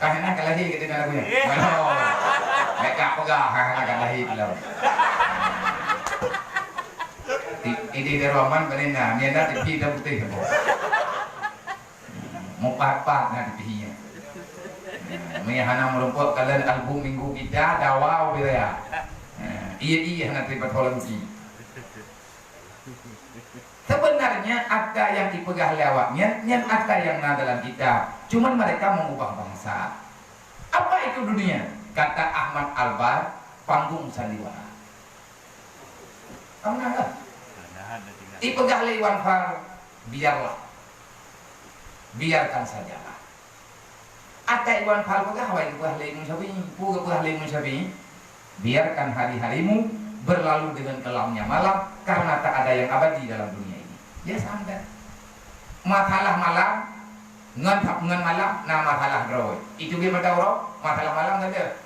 Ka hana ka lahé keu lagu nyan. Iya. Aduh. Meuka peugah ka hana ka lahé keu lagu. Di, di, di Roman beuna, mian dah tepi dah putih semua. Mupat-pat na di pih nyan. Meunyo hana meurumpok kalon album Minggu Kita, dawa ubé raya. Iya-iya hana teurimong lagi. Sebenarnya ata nyang ipeugah lé awak nyan, nyan ata nyang na dalam kitab. Cuman mereka mengubah bahasa. Apa itu dunia? Kata Ahmad Albar, panggung sandiwara. Kamu nangkep? Ipeugah lé Iwan Fals, biarlah. Biarkan sajalah. Ata Iwan Fals peugah, wai geupeugah lé Imam Syafi'i. Peue geupeugah lé Imam Syafi'i? Biarkan hari-harimu berlalu dengan kelamnya malam, karena tak ada yang abadi dalam dunia ini. Dia santai. Masalah malam, ngon, ngon malam, na masalah droe. Itu dia mata uroe, masalah malam saja.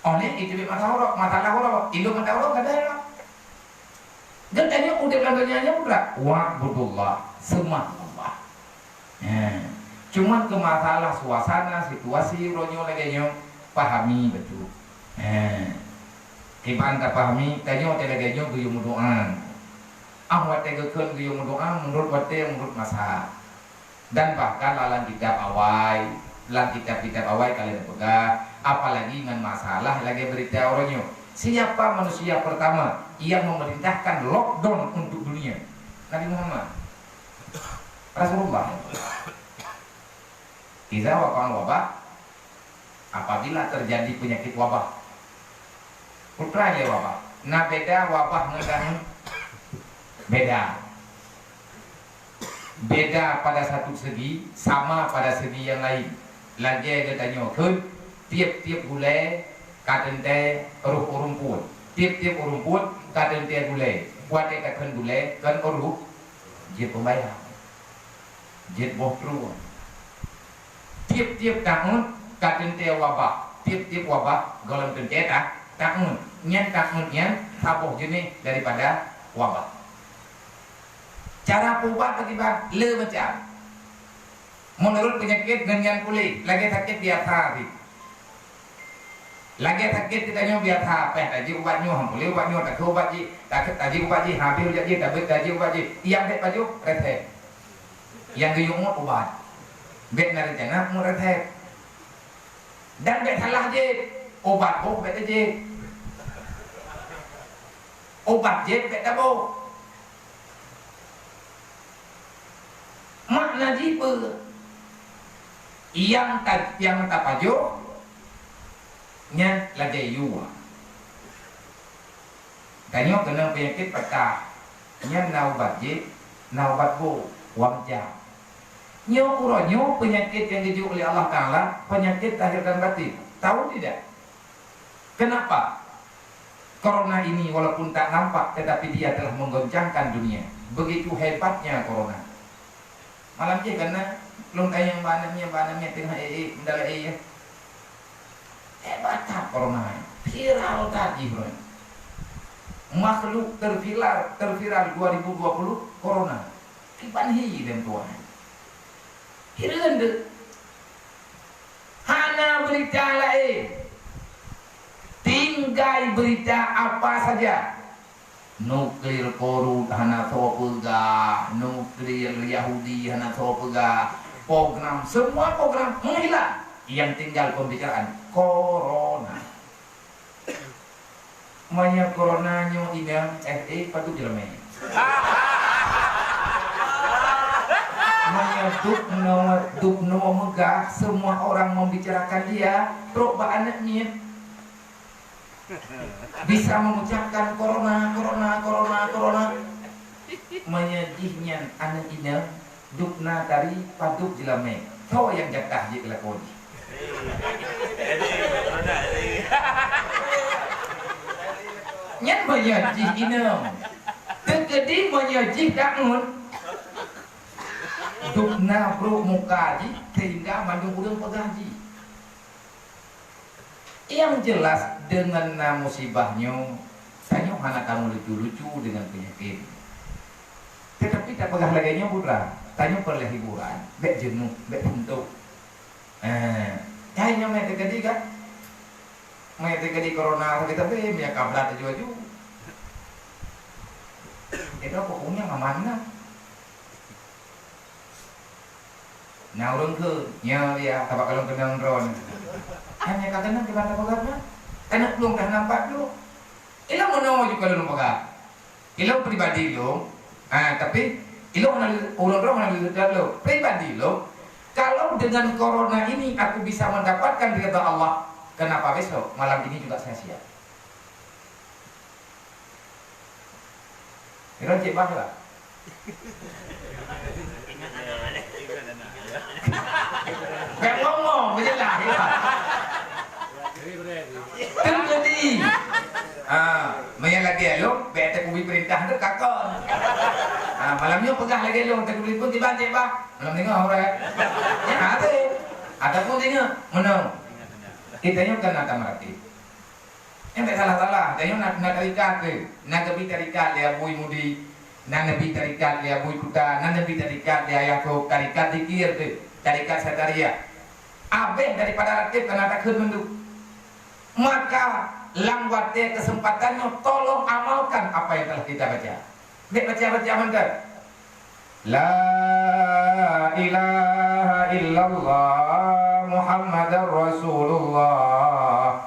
Oh, ni, itu dia mata uroe, masalah uroe. Itu mata uroe, kada ya. Dan tanya udép lam dunia nyan mudah. Wa'budullah, sembah Allah. Ha. Cuman keu masalah suasana, situasi uroe nyoe lagèe nyoe, pahami beutôi. Ha. Kiban tapahami, tanyoe watèe lagèe nyoe geuyue meudoa. Ah, watèe geukheun geuyue meudoa, meunurot watèe, meunurot masa. Dan bahkan lam kitab awai, lam kitab-kitab awai ka lheueh peugah, apalagi ngon masalah lagèe beurita uroe nyoe. Siapa manusia pertama yang memerintahkan lockdown untuk dunia? Nabi Muhammad. Rasulullah. Iza waqa'al wabah, apabila terjadi penyakit wabah, Peue lé wabah? Na beda wabah ngon danau? Beda. Beda pada satu segi, sama pada segi yang lain. Lagée geutanyoe kheun, tieb-tieb gulée ka teuntée roh ureuëng phon. Tieb-tieb ureuëng phon ka teuntée gulée. Watée takheun gulée, kon ureuëng jeuet peumbayang. Jeuet boh trueng. Tieb-tieb tahun ka teuntée wabah. Tieb-tieb wabah gohlom teuntée ta-, tahun. Nyan tahun nyan saboh jeuneh daripada wabah. Cara peuubat bagi ba-, le macam. Meunurot peunyakét ngon nyan puléh, lagée sakét biasa pih. Lagée sakét geutanyoe biasa, péh tajeuet ubat nyoe, han puléh ubat nyoe, takheun ubat jih, takheun tajeuet ubat jih, habéh ubat jih, tabeuet tajeuet ubat jih. Nyang bék pajoh, resep. Nyang geuyue ubat. Bék na reuncana ubat resep. Dan bék salah jih, ubat boh bék tajeuet. Ubat jih bék taboh. Makna jih peue? Nyang ta-, nyang tapajoh nyan lagée yue. Tanyoe keunong peunyakét peutah, nyan na ubat jih, na ubat boh, wamjam. Nyoe uroe nyoe peunyakét nyang geujok lé Allah Taala, peunyakét zahir dan batin. Tahu tidak? Kenapa? Corona ini walaupun tak nampak, tetapi dia telah menggoncangkan dunia. Begitu hebatnya corona. Malam jih kana lôn tanyong bak aneuk miet, bak aneuk miet teungoh ék-ék, meudalam ék, ya. Hebat that corona, viral that jih, bro. Makhluk terviral, terviral dua ribu dua puluh, corona. Kiban hi dem tuan. Hireuen deuh. Hana beurita laén. Tinggai beurita apa saja. Nuklir Korut hana soe peugah, nuklir Yahudi hana soe peugah. Program, semua program menghilang. Yang tinggal pembicaraan corona. Meunyoe corona nyoe inong, eh, eh, padub jeulamé. Meunyoe dubnoe, dubnoe meugah, semua orang membicarakan dia, trok bak aneuk miet. Bisa mengucapkan corona, corona, corona, corona. Meunyoe jih nyan aneuk inong, dubna tari padub jeulamé. Soe nyang jatah jih keu lakoe jih? Nyan meunyoe jih inong. Teukeudi meunyoe jih dangun. Dubna brok muka jih sehingga mandum ureuëng peugah jih. Yang jelas, dengan na musibah nyoe, tanyoe hana tameulucu-lucu dengan peunyakét. Tetapi tapeugah lagée nyoe, putra, tanyoe peureulée hiburan, bék jeuneuh, bék suntok. Eh, hai nyoe mé teukeudi kan? Mé teukeudi corona sakét, tapi mé kablat aju-aju. Itu pokoknya aman lah. Na ureuëng kheun, nyoe ya, tabak kalon keunong droe. Hanya ka keunong kiban tapeugah na. Keuneuk plueng dah nampak dulu. Ilong meunoe juga lôn peugah. Ilong pribadi lôn, ah, tapi ilong hana ureuëng droe hana lôn, pribadi lôn. Kalau dengan corona ini aku bisa mendapatkan ridha Allah, kenapa besok malam ini juga saya siap? Kira cek bah lah. Bèk ngomong, beujeulaih, ya. Teukeudi. Ha, meunyo lagèe lôn, bèk takubri peurintah teuh kakon. Ha, malam nyoe peugah lagèe lôn, takubri pun tiban cek bah. Malam deungö, alright. Ya, habéh. Ataupun deungö, meunoe. Kita nyoe kan akan meuratéb. Nyan bèk salah-salah. Tanyoe na, na tarekat teuh. Na geubi tarekat lé Abu Mudi. Na neubi tarekat lé Abu Kuta. Na neubi tarekat lé Ayah Kok. Tarekat zikir teuh. Tarekat Satariah. Abéh daripada ratéb ka na takheun mandum. Maka, lam watèe keuseumpatan nyoe, tolong amalkan apa yang telah kita baca. Bèk baca-baca mantong. La ilaha illallah Muhammadar Rasulullah.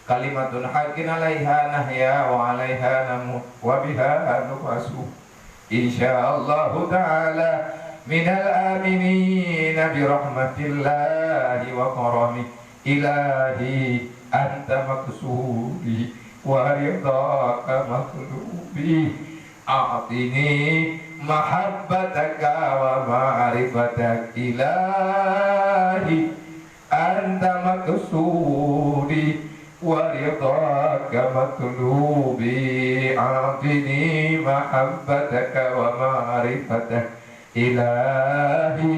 Kalimatun haqqin alaiha nahya wa alaiha namut wa biha nub'asu. Insyaallahu ta'ala minal aminina bi rahmatillahi wa karamih. Ilahi anta maqsudi ورضاك مطلوبي، أعطني محبتك ومعرفتك إلهي، أنت مقصودي ورضاك مطلوبي، أعطني محبتك ومعرفتك إلهي،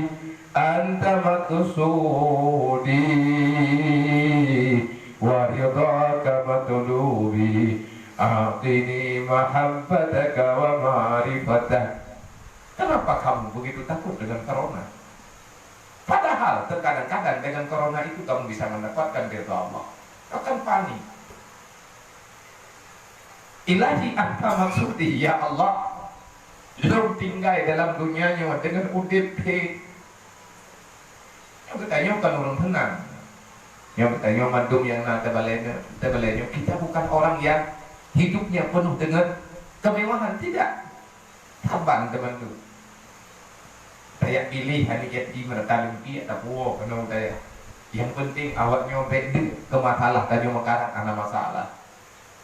أنت مقصودي ورضاك مطلوبي، أعطني محبتك ومعرفتك. Kenapa kamu begitu takut dengan corona? Padahal terkadang-kadang dengan corona itu kamu bisa mendapatkan ridha Allah. Bahkan panik. Ilahi anta maksudi, ya Allah. Lôn tinggai dalam dunia nyoe deungon udeb phe. Nyang geutanyoe kon ureuëng seunang. Nyang geutanyoe mandum nyang na teubalée nyoe, teubalée nyoe, kita bukan orang yang hidupnya penuh dengan kemewahan, tidak. Saban teuma tu. Tajak piléh hana jadi meurata lumpie atawa keunoe tajak. Yang penting awak nyoe bék deuk keu masalah tanyoe meukarat hana masalah.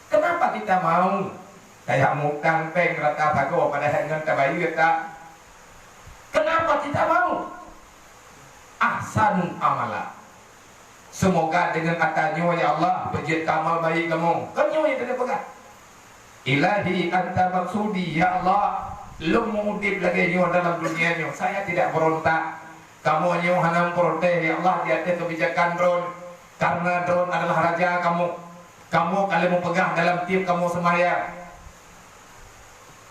Kenapa kita mau tajak mutang péng rata sagoe padahai ngon tabayeue tak? Kenapa kita mau? Ahsanu amala. Semoga dengan ata nyoe, ya Allah, beujeuet keu amal baik kamoe. Kan nyoe nyang teupeugah. Ilahi anta maksudi, ya Allah, lôn meuudeb lagée nyoe dalam dunia nyoe. Saya tidak berontak. Kamoe nyoe hana meuprotes, ya Allah, di ateueh keubijakan droen. Karena droen adalah raja kamoe. Kamoe ka lheueh meupeugah dalam tieb kamoe seumayang.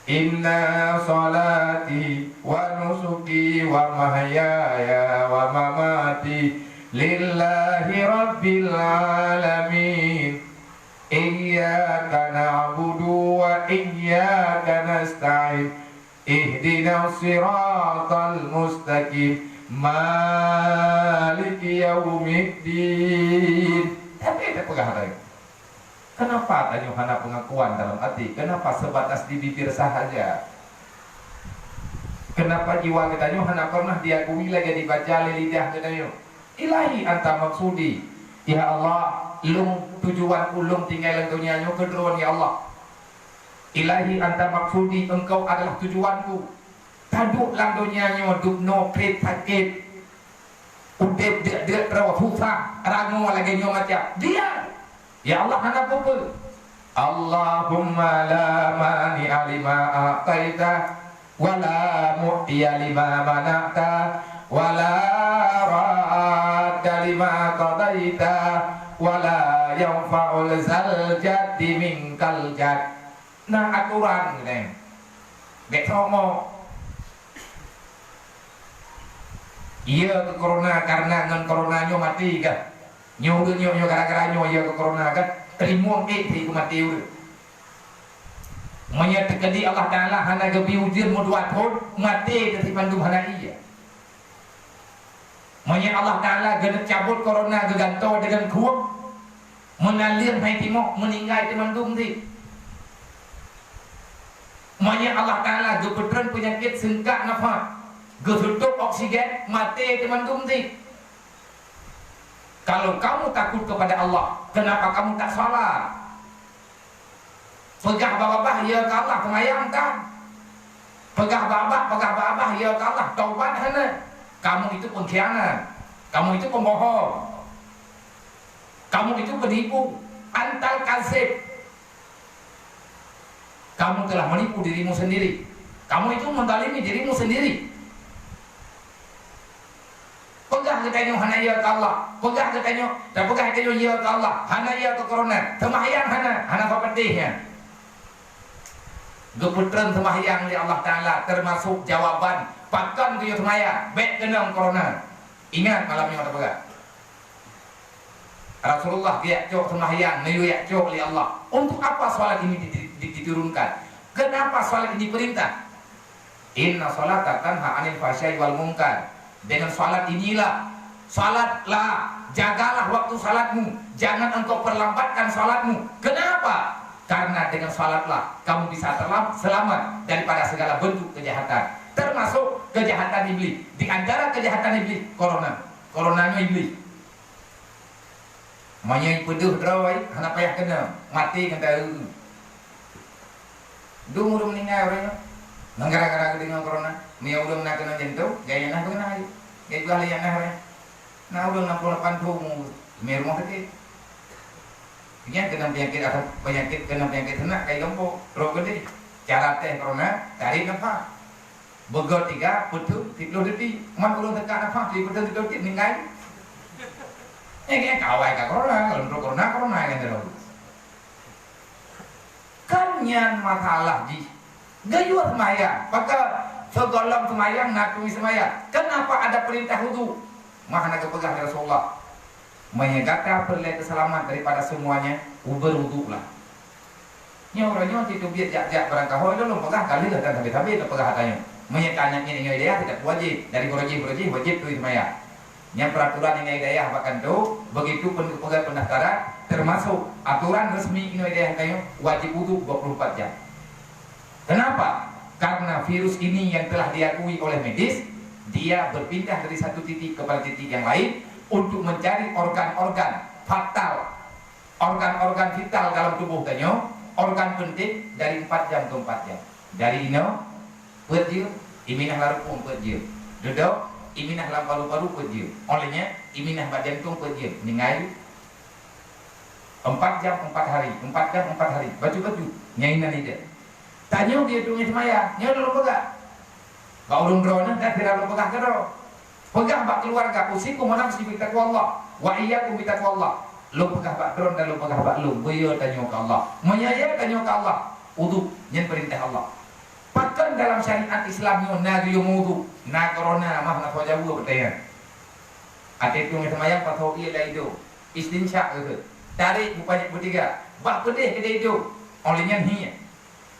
Inna salati wa nusuki wa mahyaya wa mamati lillahi rabbil alamin. Iyyaka na'budu wa iyyaka nasta'in. Ihdinas siratal mustaqim. Maliki yaumiddin. Tapi ada peugah lain. Kenapa tanyoe hana pengakuan dalam hati? Kenapa sebatas di bibir sahaja? Kenapa jiwa geutanyoe hana pernah diakui lagée dibaca lé lidah geutanyoe? Ilahi anta maksudi. Ya Allah, lôn tujuan ulôn tinggai lam donya nyoe keu Droen, ya Allah. Ilahi anta maksudi, Engkau adalah tujuanku. Taduek lam donya nyoe dubnoe kriet sakét. Udeb deuk-deuk droe susah, rangoe lagée nyoe macam. Diam! Ya Allah hana peue-peue. Allahumma la mani'a lima a'taita, wa la mu'tiya lima mana'ta, wa la radda lima qadaita, wa la yanfa'u zal jaddi minkal jadd. Na atoran geutanyoe. Bék sombong. Iya keu corona, karena ngon corona nyoe maté kah? Nyoe ureuëng nyoe, nyoe gara-gara nyoe iya keu corona kah? Teurimong ék si keu maté ureuëng. Meunyoe teukeudi Allah Taala hana geubri ujeuen meudua thon, maté teuh si mandum hana iya. Meunyoe Allah Taala geuneuk cabot corona geugantoe deungon khueng, meunan lheueh hai timoh meuninggai teumandum cit. Meunyoe Allah Taala geupeutreun peunyakét seungkak nafah, geuseutôb oksigen, maté teumandum cit. Kalau kamu takut kepada Allah, kenapa kamu tak salat? Peugah babah-babah ya keu Allah, seumayang tan. Peugah babah, peugah babah ya keu Allah, taubat hana. Kamu itu pengkhianat. Kamu itu pembohong. Kamu itu penipu. Antal kazib. Kamu telah menipu dirimu sendiri. Kamu itu menzalimi dirimu sendiri. Peugah geutanyoe hana ya keu Allah. Peugah geutanyoe, tapeugah geutanyoe ya keu Allah. Hana ya keu corona. Seumahyang hana, hana sapeudeh nyan. Geupeutreun seumahyang lé Allah Taala teumasok jawaban pakon geuyue seumayang, bék keunong corona. Ingat malam nyoe tapeugah. Rasulullah geujak cok seumahyang, neuyue jak cok lé Allah. Untuk apa salat ini di- di- diturunkan? Kenapa salat ini perintah? Inna salata tanha 'anil fahsya'i wal munkar. Dengan salat inilah, salatlah, jagalah waktu salatmu, jangan engkau perlambatkan salatmu. Kenapa? Karena dengan salatlah kamu bisa terlam- selamat daripada segala bentuk kejahatan, termasuk kejahatan iblis. Di antara kejahatan iblis, corona. Coronanya iblis. Meunyoe peudeuh droe, hana payah keunong, maté ngon taeu. Dum ureuëng meuninggai uroe nyoe. Ngon gara-gara geudeungoe corona, meunyoe ureuëng na keunong jantong, gaya na beungoh hari. Gaya jual yang na hari. Na ureuëng enam puluh lapan thôn umur, meunyoe rumoh sakét. Nyan keunong peunyakét asam, peunyakét, keunong peunyakét seunak kai gampông, rot geude. Cara teh corona, tarik nafas. Beugöt tiga, peuteuk siplôh detik. Man ureuëng teuka nafas, siplôh detik meuninggai. Eh, nyan kawai ka corona, kalau menurut corona, corona nyan dalam. Kan nyan masalah jih. Geuyue seumayang, pakon sigohlom seumayang na tueng seumayang. Kenapa ada perintah wudu? Mah na geupeugah lé Rasulullah, "Meunyoe gata peureulée teuseulamat daripada seumuanya, beurwudulah." Nyoe uroe nyoe teubiet jak-jak barangkaho, lôn peugah ka lheueh dan sabe-sabe tapeugah ata nyoe. Meunyoe ka nyan nyoe daya, tidak wajib. Dari beurojih-beurojih wajib tueng seumayang. Nyan peraturan inai dayah bak kantô, begitu pen-, peugah pendaftaran, termasuk aturan resmi inai dayah tanyoe wajib wudu dua puluh empat jam. Kenapa? Karena virus ini yang telah diakui oleh medis, dia berpindah dari satu titik kepada titik yang lain untuk mencari organ-organ fatal, organ-organ vital dalam tubuh tanyoe, organ penting dari empat jam ke empat jam. Dari inoe, peuet jeuem, iminah lam rukung peuet jeuem. Dudoe, iminah lam paru-paru peuet jeuem. Óh lheueh nyan, iminah bak jantong peuet jeuem. Meuninggai empat jam empat hari, empat jam empat hari. Bacut-bacut, nyan inan ida. Tanyoe dia tueng seumayang, nyoe lôn peugah. Bak ureuëng droeneuh dan sira lôn peugah keudroe. Peugah bak keuluwarga, "Usikum wa nafsi bi taqwallah, wa iyyakum bi taqwallah." Lôn peugah bak droeneuh dan lôn peugah bak lôn, beuyue tanyoe keu Allah. Meunyoe yue tanyoe keu Allah, wudu, nyan peurintah Allah. Pakon dalam syariat Islam nyoe na geuyue meuwudu, na corona, mah na soe jaweub peutanyaan. Até tueng seumayang pasoe ié lam idong, istinsyak geuh. Tarék bupanyet beutiga, bah peudeh keudeh idong. Óh lheueh nyan hié.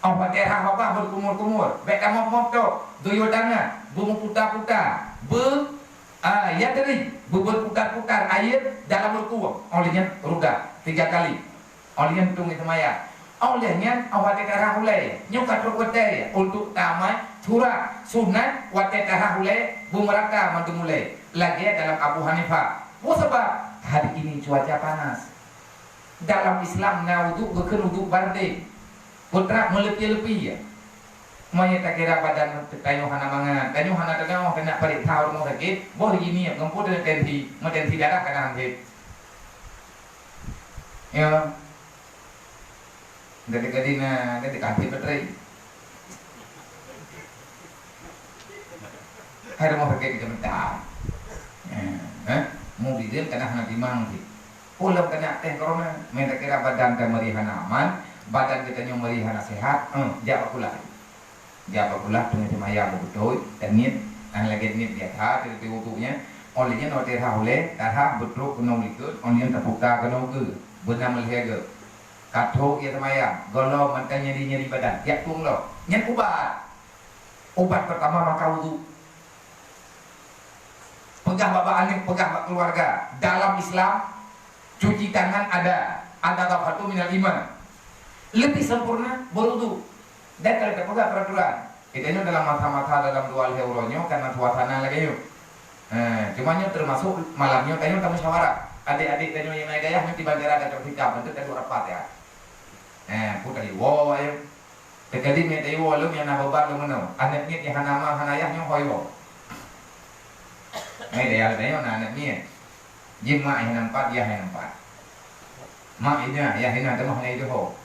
Óh watée rhah babah beukumur-kumur, bék tamop-mop tok, geuyue tangan, beumeuputa-puta, beu, a, ya teurim, beubeuputa-puta ayeuet dalam rukung. Óh lheueh nyan ruda tiga kali. Óh lheueh nyan tueng seumayang. Óh lheueh nyan, óh watée tarhah ulée, nyoe ka trok watée untuk tamai surat sunat watée tarhah ulée beumeurata mandum ulée. Lagée dalam Abu Hanifah. Peue sabab? Hari ini cuaca panas. Dalam Islam na uduk geukheun uduk bardeh. Putra meuleupie-leupie. Meunyoe takira badan tanyoe hana mangat, tanyoe hana teunaoh keuneuk pareksa rumoh sakét, boh jiniep ngon peue tensi, meutensi darah kadang sakét. Ya. Dari tadi na, dari kasih baterai. Hai rumoh sakét di Kementang. Eh, eh, mu bizeun kana hana timang cit. Ulôn kana teh corona, meutakira badan geutanyoe meuri hana aman, badan geutanyoe meuri hana sehat, eh, jak bak kulah. Jak bak kulah teungoh seumayang beutôi, dan niet, dan lagée niet biasa, teuti wudu nyan. Óh lheueh nyan watée rhah ulée, tarhah beutrok keunoe likot, óh lheueh nyan taputa keunoe keu, beuna meulhée geuh. Ka trok ie seumayang, gohlom mantong nyeri-nyeri badan, jak tueng lom. Nyan ubat. Ubat pertama maka wudu. Peugah bak, bak aneuk, peugah bak keuluwarga. Dalam Islam, cuci tangan ada, an-nadhafatu minal iman. Leubeh sempurna beuwudu. Dan kalau tapeugah peraturan, geutanyoe dalam masa-masa dalam dua lhée uroe nyoe kana suasana lagée nyoe. Eh, cuma nyoe teumasok malam nyoe tanyoe tamusyawarah. Adék-adék tanyoe nyang na i dayah nyoe di bandara Datuak Sikam, beutôi taduek rapat ya. Eh, peue tadi woe ayo. Teukeudi miet tayue lom nyang na beuban lom meunoe. Aneuk miet nyang hana ma hana yah nyoe hôi woe. Hai dayah tanyoe na aneuk miet. Jih mak nyang na empat, yah nyang na empat. Mak ina, yah ina teuma hana idoho.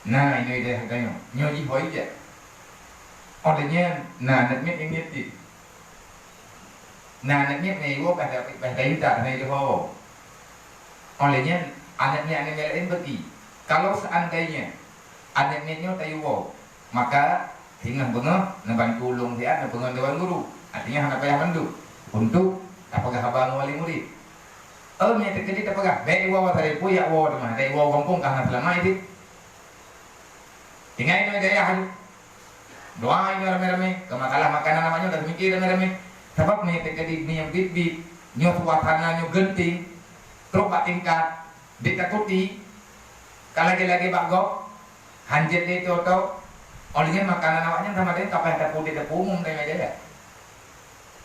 Na inoe dayah tanyoe. Nyoe jih hôi jak. Óh lheueh nyan na aneuk miet nyang miet cit. Na aneuk miet nyang iwoe bah, bah dayuta hana idoho. Óh lheueh nyan aneuk miet, aneuk miet laén beuti. Kalau seandainya aneuk miet nyoe tayue woe, maka singoh beungoh neubantu ulôn siat neupeungon dewan guru. Artinya hana payah mandum untuk tapeugah haba ngon wali murid. Oh, meunyoe teukeudi tapeugah, bék iwoe sabe peue, jak woe teuma, bék iwoe gampông ka hana seulama jih. Tinggai nyoe dayah nyoe. Doa nyoe ramé-ramé, keu masalah makanan awak nyoe taseumike ramé-ramé. Sabab meunyoe teukeudi meunyoe biet-biet, nyoe suasana nyoe geunteng, trok bak tingkat, bit takuti, ka lagée-lagée bak gob, hanjeuet lé toe-toe. Óh lheueh nyan makanan awak nyan sama deungon kapeh tapeude teupeumum tanyoe jaya.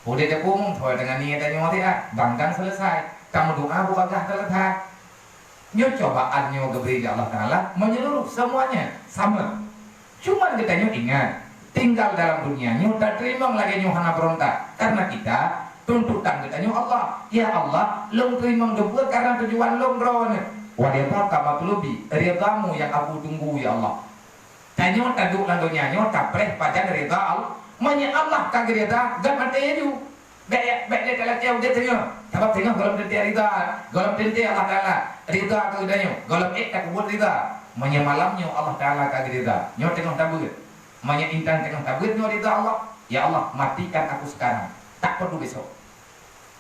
Peude teupeumum, soe deungon niet tanyoe siat, bang dan selesai. Tameudoa beubagah selesai. Nyoe cobaan nyoe geubri lé Allah Taala menyeluruh, semuanya sama. Cuman geutanyoe ingat, tinggal dalam dunia nyoe tateurimong lagée nyoe hana beurontak, karena kita tuntutan geutanyoe Allah. Ya Allah, lôn teurimong geupeue karena tujuan lôn droeneuh. Wa ridhaka matlubi, ridhamu yang aku tunggu ya Allah. Tanyoe taduek lam donya nyoe tapreh pajan ridha Allah. Meunyoe Allah ka geurida, gét maté laju. Bék, bék lé talakée udeb teungoh. Sabab teungoh gohlom teuntée ridha, gohlom teuntée Allah Taala ridha keu geutanyoe. Gohlom ék tapubuet ridha. Meunyoe malam nyoe Allah Taala ka geurida, nyoe teungoh tabeuet. Meunyoe intan teungoh tabeuet nyoe ridha Allah, ya Allah, matikan aku sekarang. Tak perlu besok.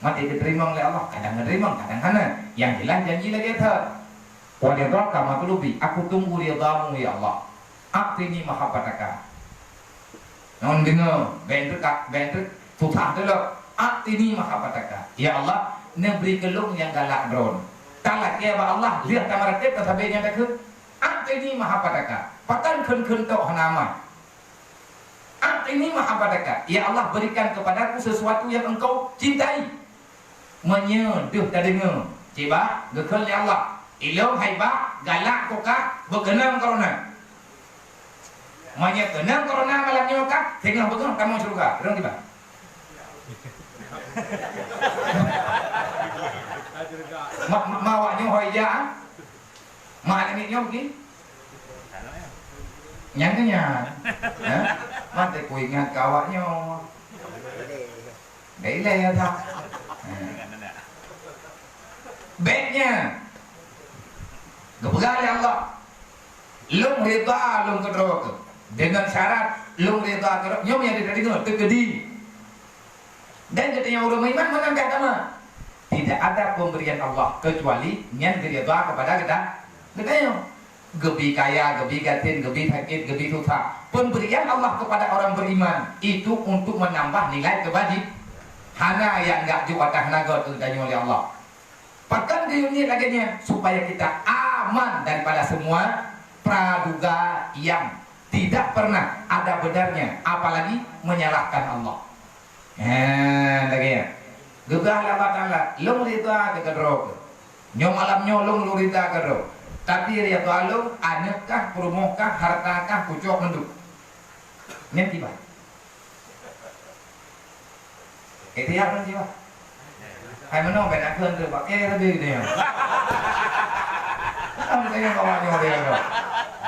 Maté geuteurimong lé Allah, kadang geuteurimong, kadang hana. Nyang jeulaih janji lagée that. Wa ridhaka matlubi, aku tunggu ridhamu ya Allah. A'tini mahabbataka. Ngon deungoe, bék treuk, bék treuk susah teulok. A'tini mahabbataka. Ya Allah, neubri keu lôn nyang galak droen. Talakée bak Allah, lheueh tameuratéb tasabe nyang takheun. A'tini mahabbataka. Pakon kheun-kheun tok hana aman. A'tini mahabbataka. Ya Allah, berikan kepadaku sesuatu yang Engkau cintai. Meunyoe deuh tadeungoe, cit bah geukheun lé Allah, ilong hai bah galak kukah beukeunong korona. Meunyoe keunong korona malam nyoe kah, singoh beungoh tamong syeuruga. Deungoe tiba. Ma, ma, ma awak nyoe hôi jak, ah. Mak aneuk miet nyoe bagi? Nyan keuh nyan. Ha? Maté kuingat keu awak nyoe. Dah ilée ya tak? Ha. Bék nyan. Geupeugah lé Allah, "Lôn ridha lôn keudroe keuh." Deungon syarat, "Lôn ridha keudroe." Nyoe nyang teudeungoe, teukeudi. Dan geutanyoe ureuëng meuiman meunan kah agama. Tidak ada pemberian Allah kecuali nyan geurida kepada geuta-, geutanyoe. Geubi kaya, geubi gasien, geubi sakét, geubi susah. Pemberian Allah kepada orang beriman itu untuk menambah nilai kebaji-, hana nyang gak jok atas nagot geutanyoe lé Allah. Pakon geuyue niet lagée nyan? Supaya kita aman daripada semua praduga yang tidak pernah ada benarnya, apalagi menyalahkan Allah. Heh, lagée nyan. Geupeugah lé Allah Taala, "Lôn ridha keu keudroe keuh. Nyoe malam nyoe lôn, lôn ridha keudroe. Tapi ridha lôn, aneuk kah, peurumoh kah, hareuta kah, kucok mandum." Nyan kiban. Ikhtiar lôn jiwa. Hai meunoe bèk na kheun treuk bak kèe sabe geutanyoe. Kan geutanyoe bawa nyoe dia nyoe.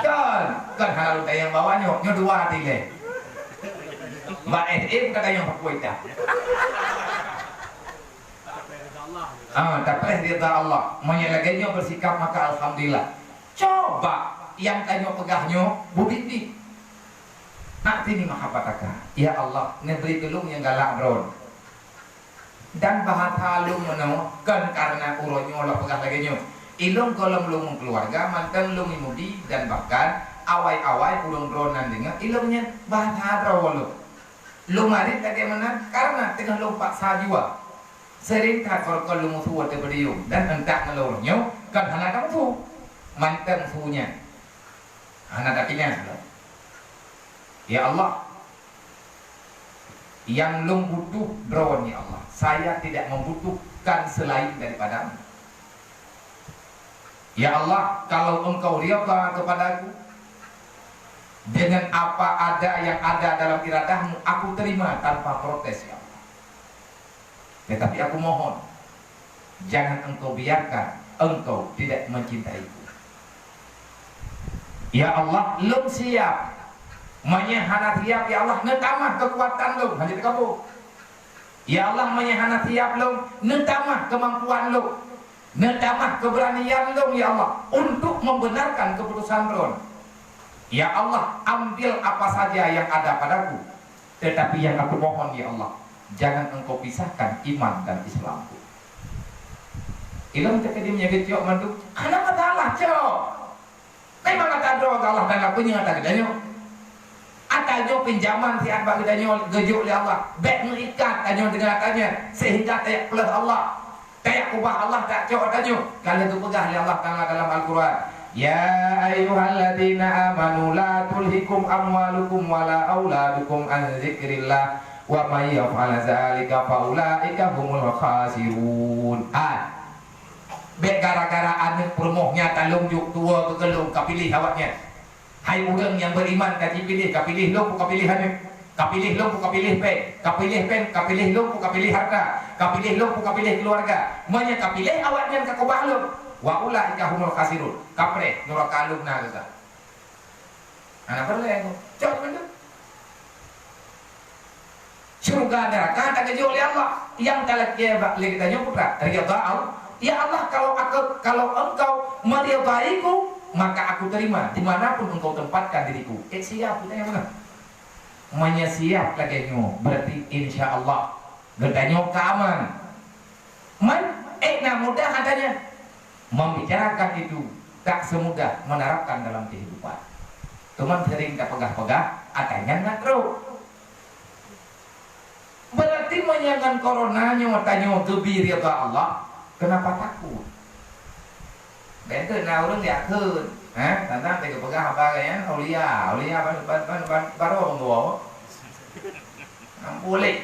Kan, kan hana lôn tanyong bawa nyoe, nyoe dua tilèe. Bak S M ka tanyong pakue dah. Ah, tapreh ridha Allah. Meunyoe lagèe nyoe bersikap, maka alhamdulillah. Coba nyang tanyoe peugah nyoe beubiet-biet. A'tini mahabbataka. Ya Allah, neubri keu lôn nyang galak droe. Dan bahasa lôn meunoe kon karena uroe nyoe lôn peugah lagèe nyoe. Ilôn gohlom lôn meukeuluwarga, mantong lôn Yahudi dan bahkan awai-awai ureueng droe nan deungö ilôn nyan bahasa droe lôn. Lôn marit lagèe meunan karena teungoh lôn paksa jiwa. Seuring that kon lôn musu watèe beudiyong dan euntak ngon lôn nyoe kon hana tamusu. Mantong su nyan hana tapinan lôn. Ya Allah, nyang lôn butuh droe, ya Allah. Saya tidak membutuhkan selain daripada-Mu. Ya Allah, kalau Engkau ridha kepadaku, dengan apa ada yang ada dalam iradah-Mu, aku terima tanpa protes, ya Allah. Tetapi aku mohon, jangan Engkau biarkan Engkau tidak mencintaiku. Ya Allah, lôn siap. Meunyoe hana siap, ya Allah, neutamah keukuatan lôn, hana teukaboh. Ya Allah, meunyoe hana siab lôn, neutamah keumampuan lôn, neutamah keubeuranian lôn, ya Allah, untuk membenarkan keuputosan Droen. Ya Allah, ambil apa saja yang ada padaku, tetapi yang aku mohon, ya Allah, jangan Engkau pisahkan iman dan Islamku. Ilôn teukeudi meunyoe geucok mandum, hana masalah, cok. Memang ata droe Allah dan lakunya ata geutanyoe. Ata nyoe pinjaman siat bak geutanyoe geujok lé Allah. Bèk meuikat tanyoe deungon ata nyan sehingga tajak peuleueh Allah. Tajak ubah Allah tajak cok ata nyoe. Ka lheueh geupeugah lé Allah Taala dalam Al-Quran, "Ya ayyuhalladzina amanu la tulhikum amwalukum wala auladukum an dzikrillah wa may yaf'al dzalika faulaika humul khasirun." Ah. Bék gara-gara aneuk peurumoh nyan ka lôn jok tuwoe keu lôn ka piléh awaknyan. Hai ureuëng nyang beriman, ka jipiléh, ka piléh lôn, ka piléh aneuk. Ka piléh lôn, ka piléh péng. Ka piléh péng, ka piléh lôn, ka piléh hareuta. Ka piléh lôn, ka piléh keuluwarga. Meunyoe ka piléh awaknyan ka keubah lôn, wa ulaika humul khasirun. Kapreh, nuraka lôn na geuga. Hana peureulée ngon. Cok mandum. Syurga, neuraka takeujok lé Allah. Nyang talakée bak lé geutanyoe peue? Ridha Allah. Ya Allah, kalau aku, kalau Engkau meridaiku, maka aku terima di mana pun Engkau tempatkan diriku. Eh, siap, geutanyoe meunan. Meunyoe siap lagée nyoe, berarti insya Allah geutanyoe ka aman. Man, eh, na mudah adanya. Membicarakan itu tak semudah menerapkan dalam kehidupan. Teuma sering tapeugah-peugah, ata nyan na trok. Berarti meunyoe ngon corona nyoe tanyoe geubi ridha Allah, kenapa takut? Bèk teuk na ureuëng yakheun, eh, tantang teupeugah haba nyan aulia, aulia ban, ban, ban, ban, barô peugoe. Nam boleh.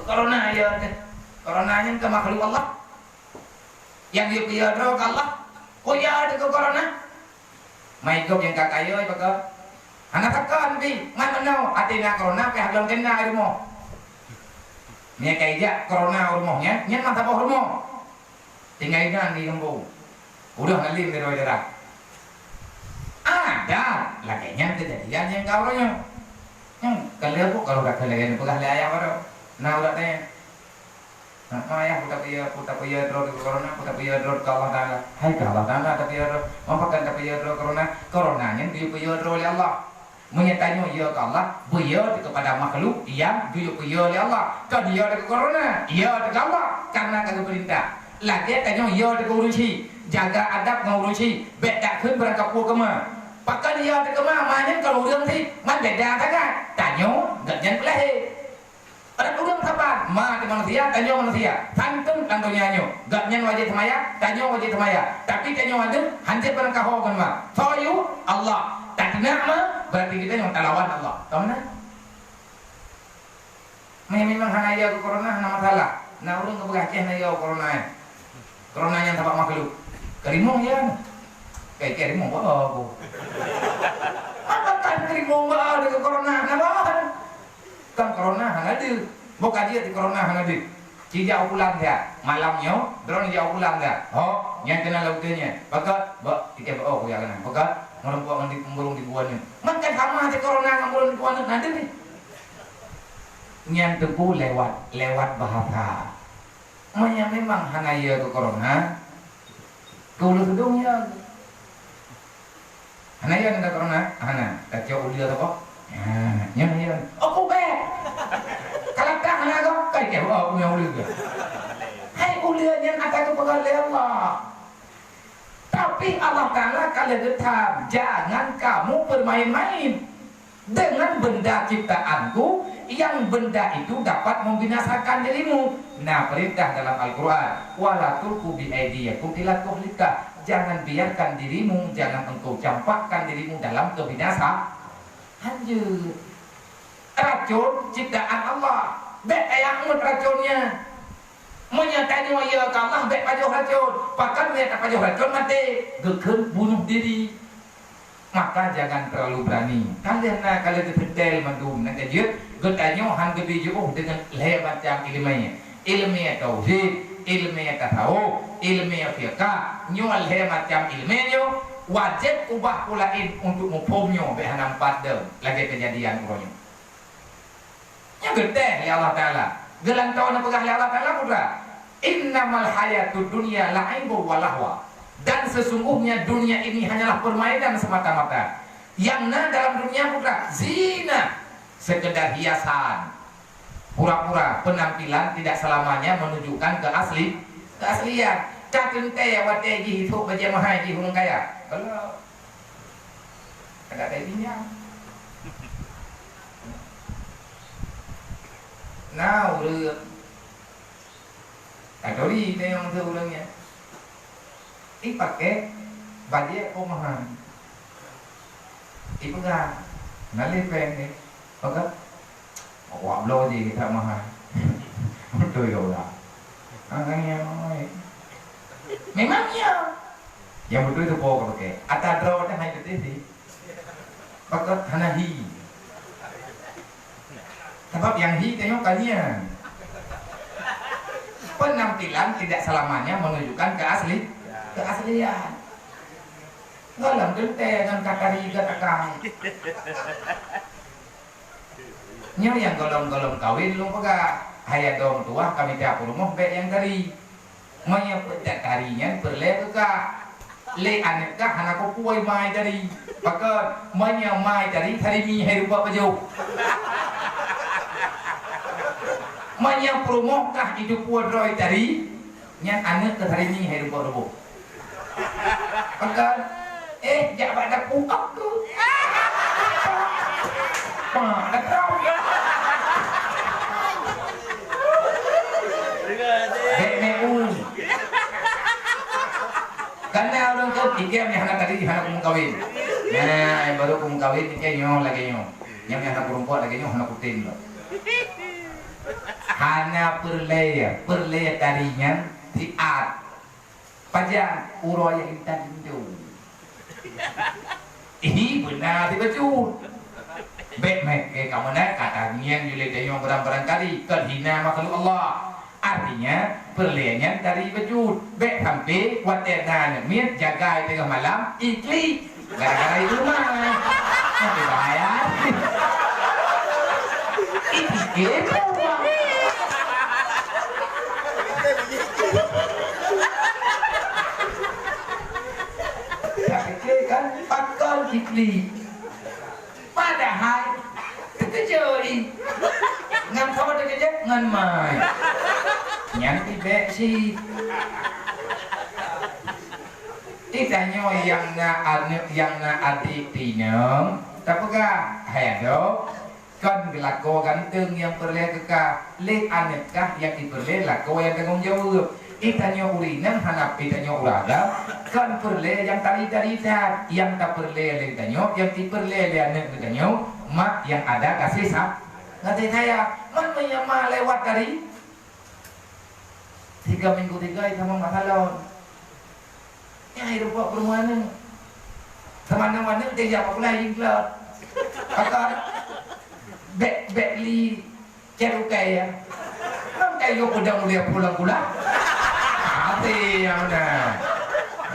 Corona ya teh. Corona nyan ka makhluk Allah. Nyang geuyue droe keu Allah, kok ya teuh keu corona? Mai gob nyang ka kayôi baka. Hana takon pi, man meunoe até na corona pih lom tenda i rumoh. Meunyoe ka ijak corona u rumoh nyan, nyan masa boh rumoh. Tinggai nyan di kampung. Udah ngalim di ruwai daerah. Ada lagèe nyan keujadian nyang ka uroe nyoe. Hmm, ka lheueh buet kalau dak lagèe nyan peugah lé ayah baroe. Na udah tanya. Nah, ayah, peue tapeuyo, peue tapeuyo droe keu corona, peue tapeuyo droe keu Allah Taala. Hai keu Allah Taala tapeuyo droe. Meunyoe pakon tapeuyo droe corona, corona nyan geuyue peuyo droe lé Allah. Meunyoe tanyoe yo keu Allah, beuyo teuh keupada makhluk nyang geuyue peuyo lé Allah. Kon yo teuh keu corona, yo teuh keu Allah, karena ka geupeurintah. Lagèe tanyoe yo teuh keu ureueng chik, jaga adab ngon ureueng chik, bèk takheun beurangkapeue keu ma. Pakon yo teuh keu ma, ma nyan kon ureueng chik, man beda sangat. Tanyoe, gobnyan peulahé. Ureueng saban, ma teuh manusia, tanyoe manusia. Santun lam donya nyoe. Gobnyan wajéb seumaya, tanyoe wajéb seumaya. Tapi tanyoe aneuk, hanjeuet beurangkaho ngon ma. Soe yue? Allah. Tateunak ma, berarti geutanyoe talawan Allah. Ka meunan? Meunan memang hana yo keu corona, hana masalah. Na ureueng geupeugah, "Ceh na yo corona, eh." Corona nyan sabab makhluk. Keurimong ya. Kai keurimong ba aku. Apa kan keurimong ba deungon corona? Hana ba. Kan corona hana deuh. Boh ka jeuet di corona hana deuh. Ci jak u pulang siat. Malam nyoe, droeneuh jak u pulang siat. Ho, nyan keunan lam uteuen nyan. Baka, ba, tiket ba, oh, ya keunan. Baka, meureumpok ngon di pemburung di buah nyoe. Man kan sama aja corona ngon burung di buah nyoe. Hana deuh ni. Nyan teungku lewat, lewat bahasa. Meunyoe memang hana yo keu corona, keu uleue seudong yo. Hana yo keu corona? Hana. Tacok uleue saboh? Ha, nyan yo. Oh, kubeh! Kalau tak hana keu, kai keu, oh, punya uleue keu. Hai uleue nyan ata geupeugah lé Allah. Tapi Allah Taala ka lheueh geutham, "Jangan kamu bermain-main dengan benda ciptaan-Ku, yang benda itu dapat membinasakan dirimu." Nah, perintah dalam Al-Quran, "Wala tulqu bi aidiyakum ila tahlukah." Jangan biarkan dirimu, jangan engkau campakkan dirimu dalam kebinasaan. Hanjeuet. Racon ciptaan Allah. Bèk payah ngon racon nyan. Meunyoe tanyoe yo keu Allah, bèk pajoh racon. Pakon meunyoe tapajoh racon maté, geukheun bunuh diri. Maka jangan terlalu berani. Ka lheueh na, ka lheueh geuseutel mandum, nyang ka jeuet geutanyoe han geubi jiôh deungon lhèe macam ileumèe. Ileumèe tauhid, ileumèe tasawuf, ileumèe fiqah. Nyoe lhèe macam ileumèe nyoe wajéb ubah peue laén untuk muphom nyoe, bèk hana meupat deuh lagèe keujadian uroe nyoe. Nyoe geuteh lé Allah Taala. Geulantoe neupeugah lé Allah Taala, putra, "Innamal hayatud dunya la'ibun wa lahwa." Dan sesungguhnya dunia ini hanyalah permainan semata-mata. Nyang na dalam dunia, putra, zinah, sekedar hiasan. Pura-pura, penampilan tidak selamanya menunjukkan keasli, keaslian. Ka teuntèe watèe jih sôk bajèe meuhai jih ureueng kaya. Kalau Ada kayak gini ya. Nah, ureueng. Kadori teunyong tu ureueng nyan. Ih, pakai bajèe poh meuhai. Ih, peugah. Na lé péng ni. Peugah. Awak bloe jih that meuhai. Beutôi ka ulah. Angkang nyan, oi. Memang iya. Nyang beutôi tu po ka pakai. Ata droe dah hai beutôi sih. Pakon hana hi. Sabab nyang hi tanyoe ka nyan. Penampilan tidak selamanya menunjukkan keasli, keaslian. Gohlom teuntèe ngon ka tari gata kai. Nyoe nyang gohlom-gohlom kawen lôn peugah, hai adoe meutuwah ka mita peurumoh bèk nyang tari. Meunyoe peue that tari nyan peureulèe keu kah. Lé aneuk kah hana kupeue mai tari. Pakon, meunyoe mai tari, tari mi hai rupa pajoh. Meunyoe peurumoh kah jiteupeue droe tari, nyan aneuk keu tari mi hai rupa ruboh. Pakon, eh, jak bak dapu, aku. Mak, dapu. Bèk meu. Kana ureueng keu ikem nyang hana tari, hana kumeukawen. Nah, baru kumeukawen ikem nyoe lagèe nyoe. Nyang hana kureumpok lagèe nyoe, hana kutem lom. Hana peureulèe, peureulèe tari nyan siat. Pajan uroe nyang intat linto. Ih, beuna sibacut. Bèk meuke kamoe na kata ngieng julé tanyoe barang-barang tari, kon hina makhluk Allah. Artinya, peureulèe nyan tari bacut. Bèk sampai watèe na aneuk miet jagai teungoh malam, iklik. Gara-gara itu mah. Nanti bahaya. Itu game. Tapi kan pakon diklik. Padahai teukeujot. Ngon soe teukeujot? Ngon mai. Nyan tibek si. Di tanyoe nyang na aneuk, nyang na adék tinong, tapeugah, "Hai adoe, kon geulakoe ganteng nyang peureulèe keu kah, lé aneuk kah nyang ipeureulèe lakoe nyang tanggong jaweueb." Di tanyoe ureueng inong hana pi tanyoe ureueng agam, kon peureulèe nyang tari-tari that, nyang tapeureulèe lé tanyoe, nyang ipeureulèe lé aneuk geutanyoe, mak nyang ada gaséh sa-, gaséh sayang. Man meunyoe ma lewat tari, tiga minggu tiga, sama mak salon. Nyan hai rupa peurumoh aneuk. Sama aneuk-aneuk teuh jak bak pulai jingklot. Pakon? Bèk, bèk li cèt ukai ya. Nang kayu pedang mulia pulang pula. Hati yang mana?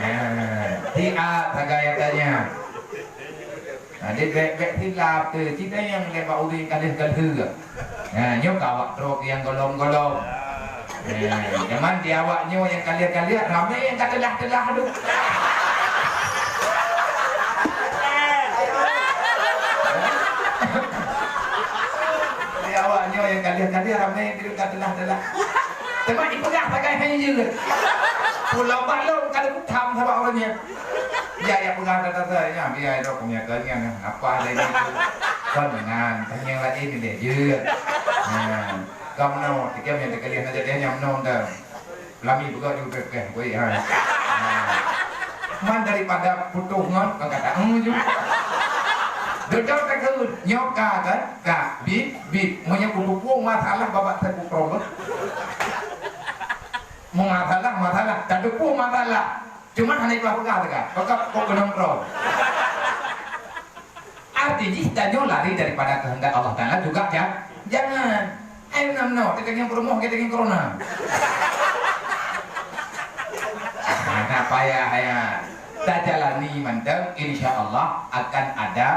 Ya, tiap sagai katanya. Nah, dia bèk-bèk silap tu. Cita yang lewat ureueng kaleuh-kaleuh. Nah, nyoe ka awak trok nyang golom-golom. Nah, zaman di awak nyoe nyang kaleuh-kaleuh, ramé nyang ka teulah-teulah tu. Di awak nyoe nyang kaleuh-kaleuh, ramé nyang ka teulah-teulah. Teuma ipeugah sagai hai jeuet. Pulo balong ka leutam sabab ureueng nyan. Ya, ya, peugah tata-tata, ya, biar dok punya kalian, apa ada ini tu. Kon meunan, tanya lain ni deh, je. Ha, kamu nak, tiga yang terkalian aja deh, yang menung dah. Lami peugah juga deh, woi, ha. Ha. Man daripada putus ngon, kau kata, hmm, je. Duduk takut, nyoka kan, kak, bit, bit, punya kutu masalah babak saya kuprong. Masalah, masalah, tak dukung masalah. Cuma hana itulah peugah teuka, peugah kok keunong droe. Arti jih tanyoe lari daripada kehendak Allah Taala juga ja-, jangan. Hai nam no, kita ingin peurumoh, kita ingin corona. Nah, payah ya. Tajalani mantap, insya Allah akan ada,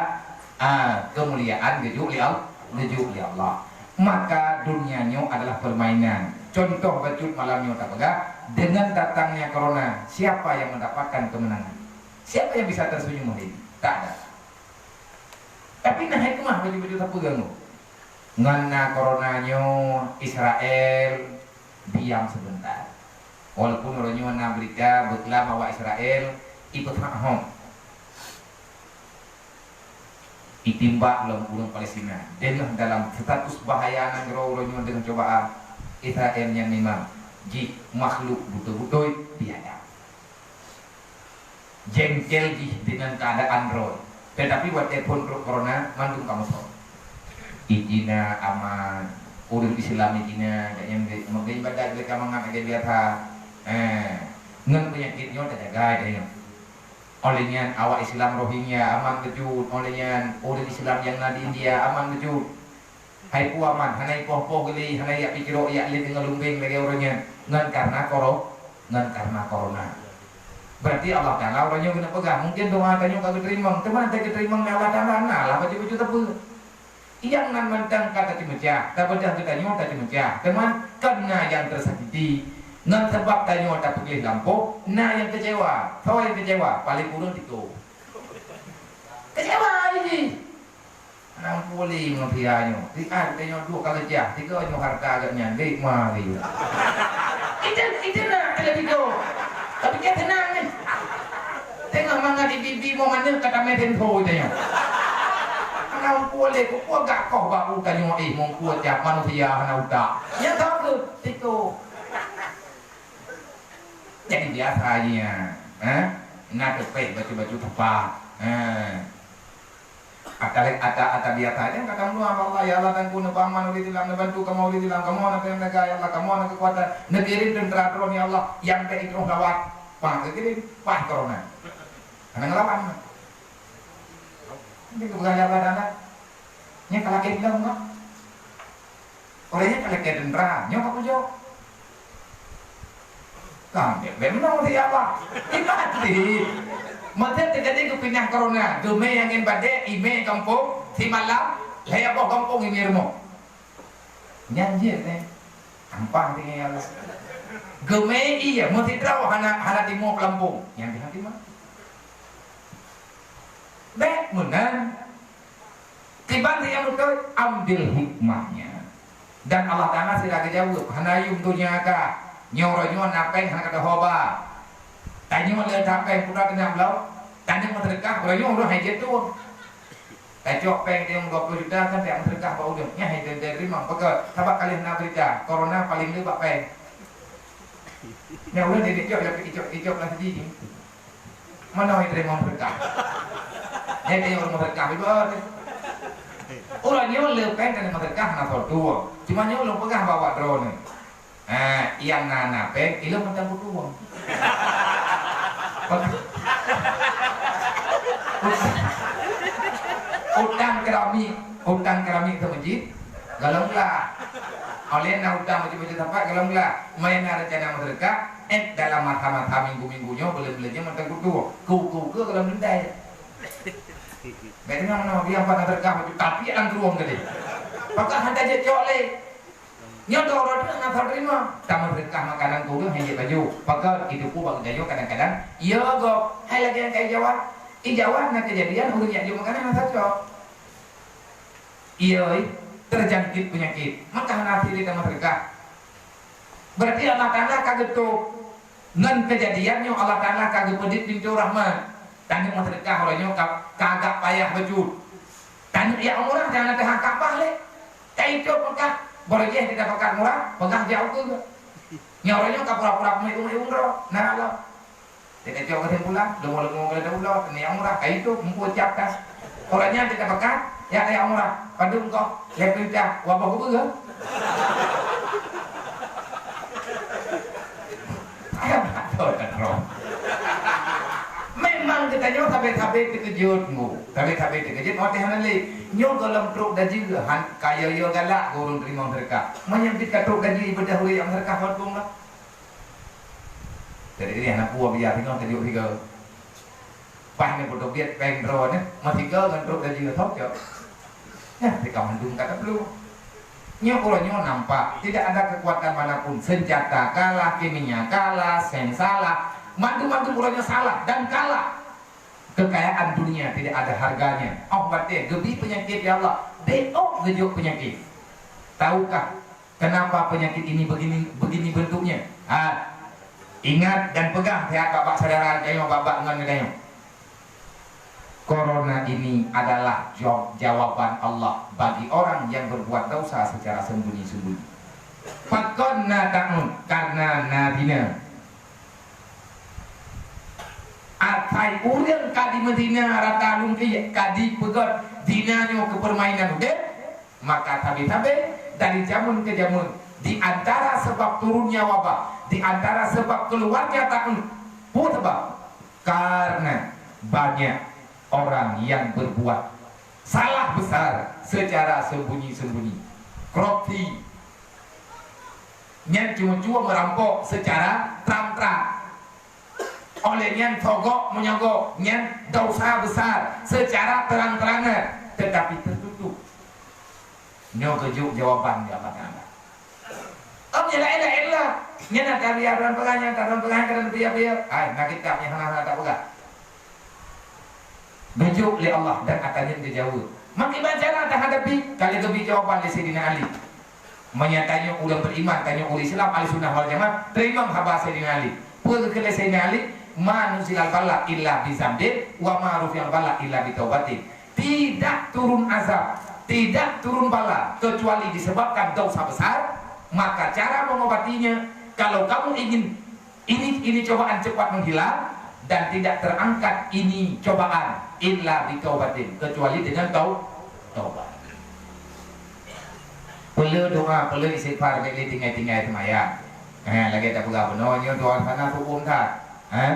ah, kemuliaan geujok lé Al-, geujok lé Allah. Maka dunia nyoe adalah permainan. Contoh bacut malam nyoe tapeugah, dengan datangnya corona, siapa yang mendapatkan kemenangan? Siapa yang bisa tersenyum hari ini? Tak ada. Tapi na hikmah bacut-bacut sapeue geuh. Ngon na corona nyoe, Israel diam sebentar. Walaupun uroe nyoe na berita beuklam awak Israel ipeuthak hom. Itimbak lom ureueng Palestina. Deungon dalam status bahaya nanggroe uroe nyoe deungon cobaan, Israel nyan memang jih makhluk beutôi-beutôi biadab. Jengkel jih deungon keuadaan droe. Tetapi watèe phon trok corona, mandum ka meuso. Di Cina aman, ureueng Islam di Cina, dan nyang meuibadat lé ka mangat lagèe biasa. Eh, Ngon peunyakét nyoe tajagai tanyoe. Óh lheueh nyan awak Islam Rohingya aman beujeuet, óh lheueh nyan ureuëng Islam nyang na di India aman beujeuet. Hai peue aman, hana ipoh-poh geuli, hana ijak picrok, ijak lét deungon lumbeng lagée ureuëng nyan. Ngon karna koro-, ngon karna corona. Berarti Allah Taala uroe nyoe geuneuk peugah, mungken doa tanyoe ka geuteurimong, teuma teuka geuteurimong lé Allah Taala, na lah bacut-bacut teupeu. Nyang nan mantong ka taceumeucah, tabeudoh geutanyoe taceumeucah, teuma kon na nyang teusakiti. Ngon sabab tanyoe tapeugléh lampôh, na nyang keucewa. Soe nyang keucewa? Paleng kureueng tiko. Keucewa jih. Nang puli manusia nyoe. Siat tanyoe duek ka geujak, tiga nyoe harta geuh nyan, dek mari. Itu, itu na televizor. Tapi dia tenang ni. Tengah mangat di bibi mau mana kata mesin ho tanyoe. Nang puli ku gak koh baru tanyoe, eh, mungkut jak manusia hana utak. Nyang tahu tu, tiga. Jadi biasa aja, eh? Na teupeh bacut-bacut tepat. Eh. Ata, ata, ata biasa aja kata meunyoe Allah, ya Allah, tangku neupaman ureuëng Islam, neubantu kamoe ureuëng Islam, kamoe na peuneugah, ya Allah, kamoe na keukuatan, neukirim teuntara droe, ya Allah, nyang ka itroh lawat, pah geukirim, pah corona. Hana ngelawan. Ini kebukan ya Allah, anak. Ini kalau Islam, Pak. Orang ini kalau ke tentara, nyoe ka pujoe. Kan, dia memang dia apa? Imati. Masa terjadi kepindah corona, geumé angén badai, imé gampông, simalam, lhée boh gampông imé rumoh. Nyan jeuet, eh. Gampang tinggai Allah. Geumé iya, meusidroe hana, hana timoh pelampung. Nyan di hati mah. Bék meunan. Kiban nyang beutôi, ambil hikmahnya. Dan Allah Taala sira geujaweueb, hana yum donya ka. Nyoe uroe nyoe na péng hana ka teuho ba. Tanyoe le that péng putra teunak bloe, tanyoe meuseudeukah, uroe nyoe uroe hai jeuet tueng. Tacok péng tanyoe dua puluh juta kan tak meuseudeukah bak ulôn. Nyan hai jeuet teurimong. Pakon? Sabab ka lheueh na beurita, corona paleng le bak péng. Nyan ulôn jadi icok, icok, icok lah siji. Manoe teurimong meuseudeukah? Nyan teurimong meuseudeukah ibarat. Uroe nyoe le péng keuneuk meuseudeukah na soe tueng. Cuma nyoe ulôn peugah bak awak droeneuh. Ha, nyang na, na péng, ilôn mantong kutueng. Utang keramik, utang keramik keu masjid, golom glah. Óh lheueh na utang baju-baju sapat, golom glah. Meunan rencana meuseudeukah, eh, dalam masa-masa minggu-minggu nyoe, buleuen-buleuen nyoe mantong kutueng. Ku-ku keu golom dendai. Bék deungoe meunoe, biar pat na seudeukah baju, tapi lam krueng tadi. Pakon hana jeuet cok lé. Nyoe dua uroe teuk na teurimong. Tameuseudeukah makanan kureueng hana jeuet baju. Pakon itu pun bak geutanyoe kadang-kadang, iya gob. Hai lagée nyang ka ijaweueb. Ijaweueb na keujadian ureuëng jak jok makanan hana cok. Iya, terjangkit penyakit. Maka hana sili tameuseudeukah. Berarti Allah Taala ka geutôb. Ngon keujadian nyoe Allah Taala ka geupeudit pintoe rahmat. Tanyoe meuseudeukah uroe nyoe ka, ka agak payah bacut. Tanyoe jak umrah nyang na teuhah Ka'bah lé. Ka itôb Mekah, barô jih teuka pakat murah, peugah jak ukeue. Nyoe uroe nyoe ka pura-pura meuieng-ieng droe, na Allah. Teuka cok keusimpulan, leumo-leumo geulah ulo, neujak umrah, ka itôb, muphom cap tas. Uroe nyan teuka pakat, jak jak umrah, padum goh, lhée peuet juta, wabah kubu. Ayah betul kan, Bro? Memang geutanyoe sabe-sabe teukeujot, Bu. Sabe-sabe teukeujot, watée hana lé. Nyoe gohlom trok gaji, han, kaya-kaya galak, ureuëng teurimong seudeukah. Meunyoe bit ka trok gaji, ibadah ureuëng nyang seudeukah, hot bong lah. Jadi, ini anak buah biar tengok tajuk tiga. Pas ni foto biar peng droe ni, masih ke ngan trok gaji, hot cok. Nyan, teuka mandum ka teuplueng. Nyoe uroe nyoe nampak, tidak ada kekuatan manapun. Senjata kalah, kimia kalah, sains salah. Mandum-mandum uroe nyoe salah dan kalah. Kekayaan dunia tidak ada harganya. Oh, watée geubi penyakit, ya Allah. Bék geujok penyakit. Tahukah kenapa penyakit ini begini, begini bentuknya? Ha. Ingat dan pegang siat bak-bak syedara geutanyoe, bak-bak ngon geutanyoe. Corona ini adalah jaw-, jawaban Allah bagi orang yang berbuat dosa secara sembunyi-sembunyi. Pakon na takheun? Karena na zina. Asai ureuëng ka jimeuzina rata lungkée, ka jipeugét zina nyoe keu peurmainan udeb, maka sabe-sabe dari jameun keu jameun Di antara sebab turunnya wabah, di antara sebab keluarnya taun, peue sabab? Karena banyak orang yang berbuat salah besar secara sembunyi-sembunyi. Korupsi, nyan cuma-cuma merampok secara terang-terang. Oleh nyan, sogok menyogok nyan dosa besar secara terang-terangan, tetapi tertutup. Nyoe geujok jawaban di Allah Taala. Om ya laén-laén lah. Nyan na tari aturan peugah, nyan aturan peugah, aturan piya-piya. Ai, na kitab nyang hana-hana tapeugah. Geujok lé Allah dan atanyun geujaweueb. Makiban cara tahadapi, ka lheueh geubri jawaban lé Saidina Ali. Meunyoe tanyoe ureuëng beriman, tanyoe ureuëng Islam, Ahlussunnah wal Jamaah, teurimong haba Saidina Ali. Peue geukheun lé Saidina Ali? "Ma nuzilal bala illa bi zambin, wa ma rufi'al bala illa bi taubatin." Tidak turun azab, tidak turun bala kecuali disebabkan dosa besar. Maka cara mengobatinya, kalau kamu ingin ini, ini cobaan cepat menghilang dan tidak terangkat ini cobaan illa bi taubatin, kecuali dengan tau-, taubat. Peuleueh doa, peuleueh istighfar, bèk lé tinggai-tinggai seumayang. Eh, lagèe tapeugah bunoe nyoe doa sana huköm that. Eh?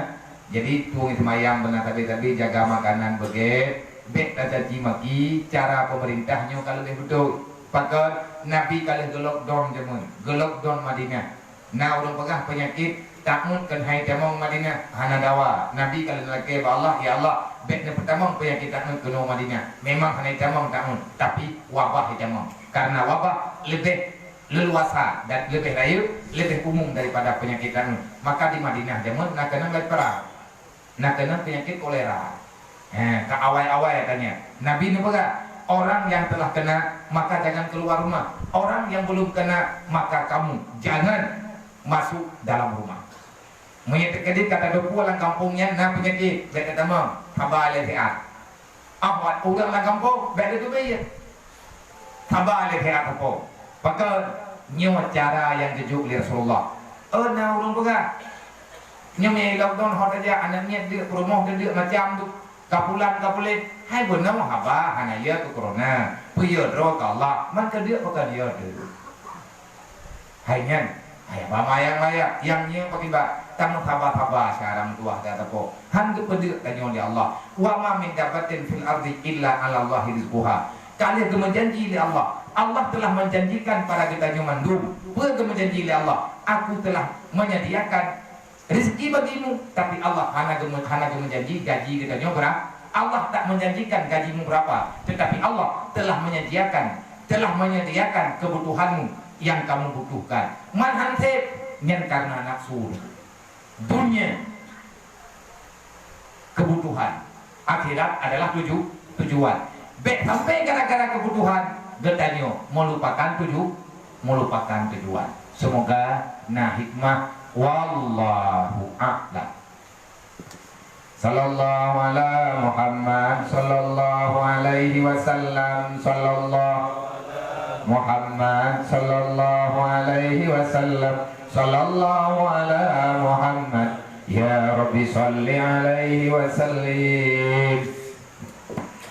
Jadi tueng seumayang beuna sabe-sabe, jaga makanan beugèt, bèk tacaci maki, cara pemerintah nyoe ka leubeh beutôi. Pakon Nabi ka lheueh geu-lockdown jameun, geu-lockdown Madinah. Na ureuëng peugah peunyakét taun keuhai tamong Madinah hana dawa. Nabi ka lheueh neulakèe bak Allah, "Ya Allah, bèk neupeutamong peunyakét taun keunoe Madinah." Memang hana jitamong taun, tapi wabah jitamong. Karena wabah leubeh leluasa dan leubeh rayeuk, leubeh umum daripada peunyakét taun. Maka di Madinah jameun na keunong lagèe prang. Na keunong peunyakét kolera. Eh, ka awai-awai katanya. Nabi neupeugah, "Orang yang telah kena, maka jangan keluar rumah. Orang yang belum kena, maka kamu jangan masuk dalam rumah." Meunyoe teukeudi ka tadeungoe lam gampông nyan na peunyakét, bèk tatamong, haba lé siat. Awak ureuëng lam gampông, bèk tateubée. Haba lé siat gampông. Pakon nyoe cara nyang geujok lé Rasulullah. Oh, na ureuëng peugah, "Nyoe mé lockdown ho tajak, aneuk miet deuk, peurumoh deuk, macam tu. Ka pulan, ka pulen." Hai beunong haba hana yö keu corona. Peue yö droe keu Allah, man keu deuk pakon yö deuk. Hai nyan, hai haba mayang-mayang, nyang nyoe pakriban, tameuhaba-haba syedara meutuwah tateupeu. Han geupeudeuk tanyoe lé Allah. "Wa ma min dabbatin fil ardi illa 'alallahi rizquha." Ka lheueh geumeujanji lé Allah. Allah telah menjanjikan pada geutanyoe mandum. Peue geumeujanji lé Allah? "Aku telah menyediakan rezeki bagimu," tapi Allah hana geume-, hana geumeujanji gaji geutanyoe beura-, Allah tak menjanjikan gajimu berapa, tetapi Allah telah menyediakan, telah menyediakan kebutuhanmu yang kamu butuhkan. Man han sép, nyan karena nafsu. Dunia, kebutuhan. Akhirat adalah tuju-, tujuan. Bèk sampai gara-gara kebutuhan geutanyoe meulupakan tuju-, meulupakan tujuan. Semoga na hikmah. Wallahu a'lam. Sallallahu ala Muhammad, sallallahu alaihi wasallam, sallallahu Muhammad, sallallahu alaihi wasallam, sallallahu ala Muhammad. Ya Rabbi, salli alaihi wasallim.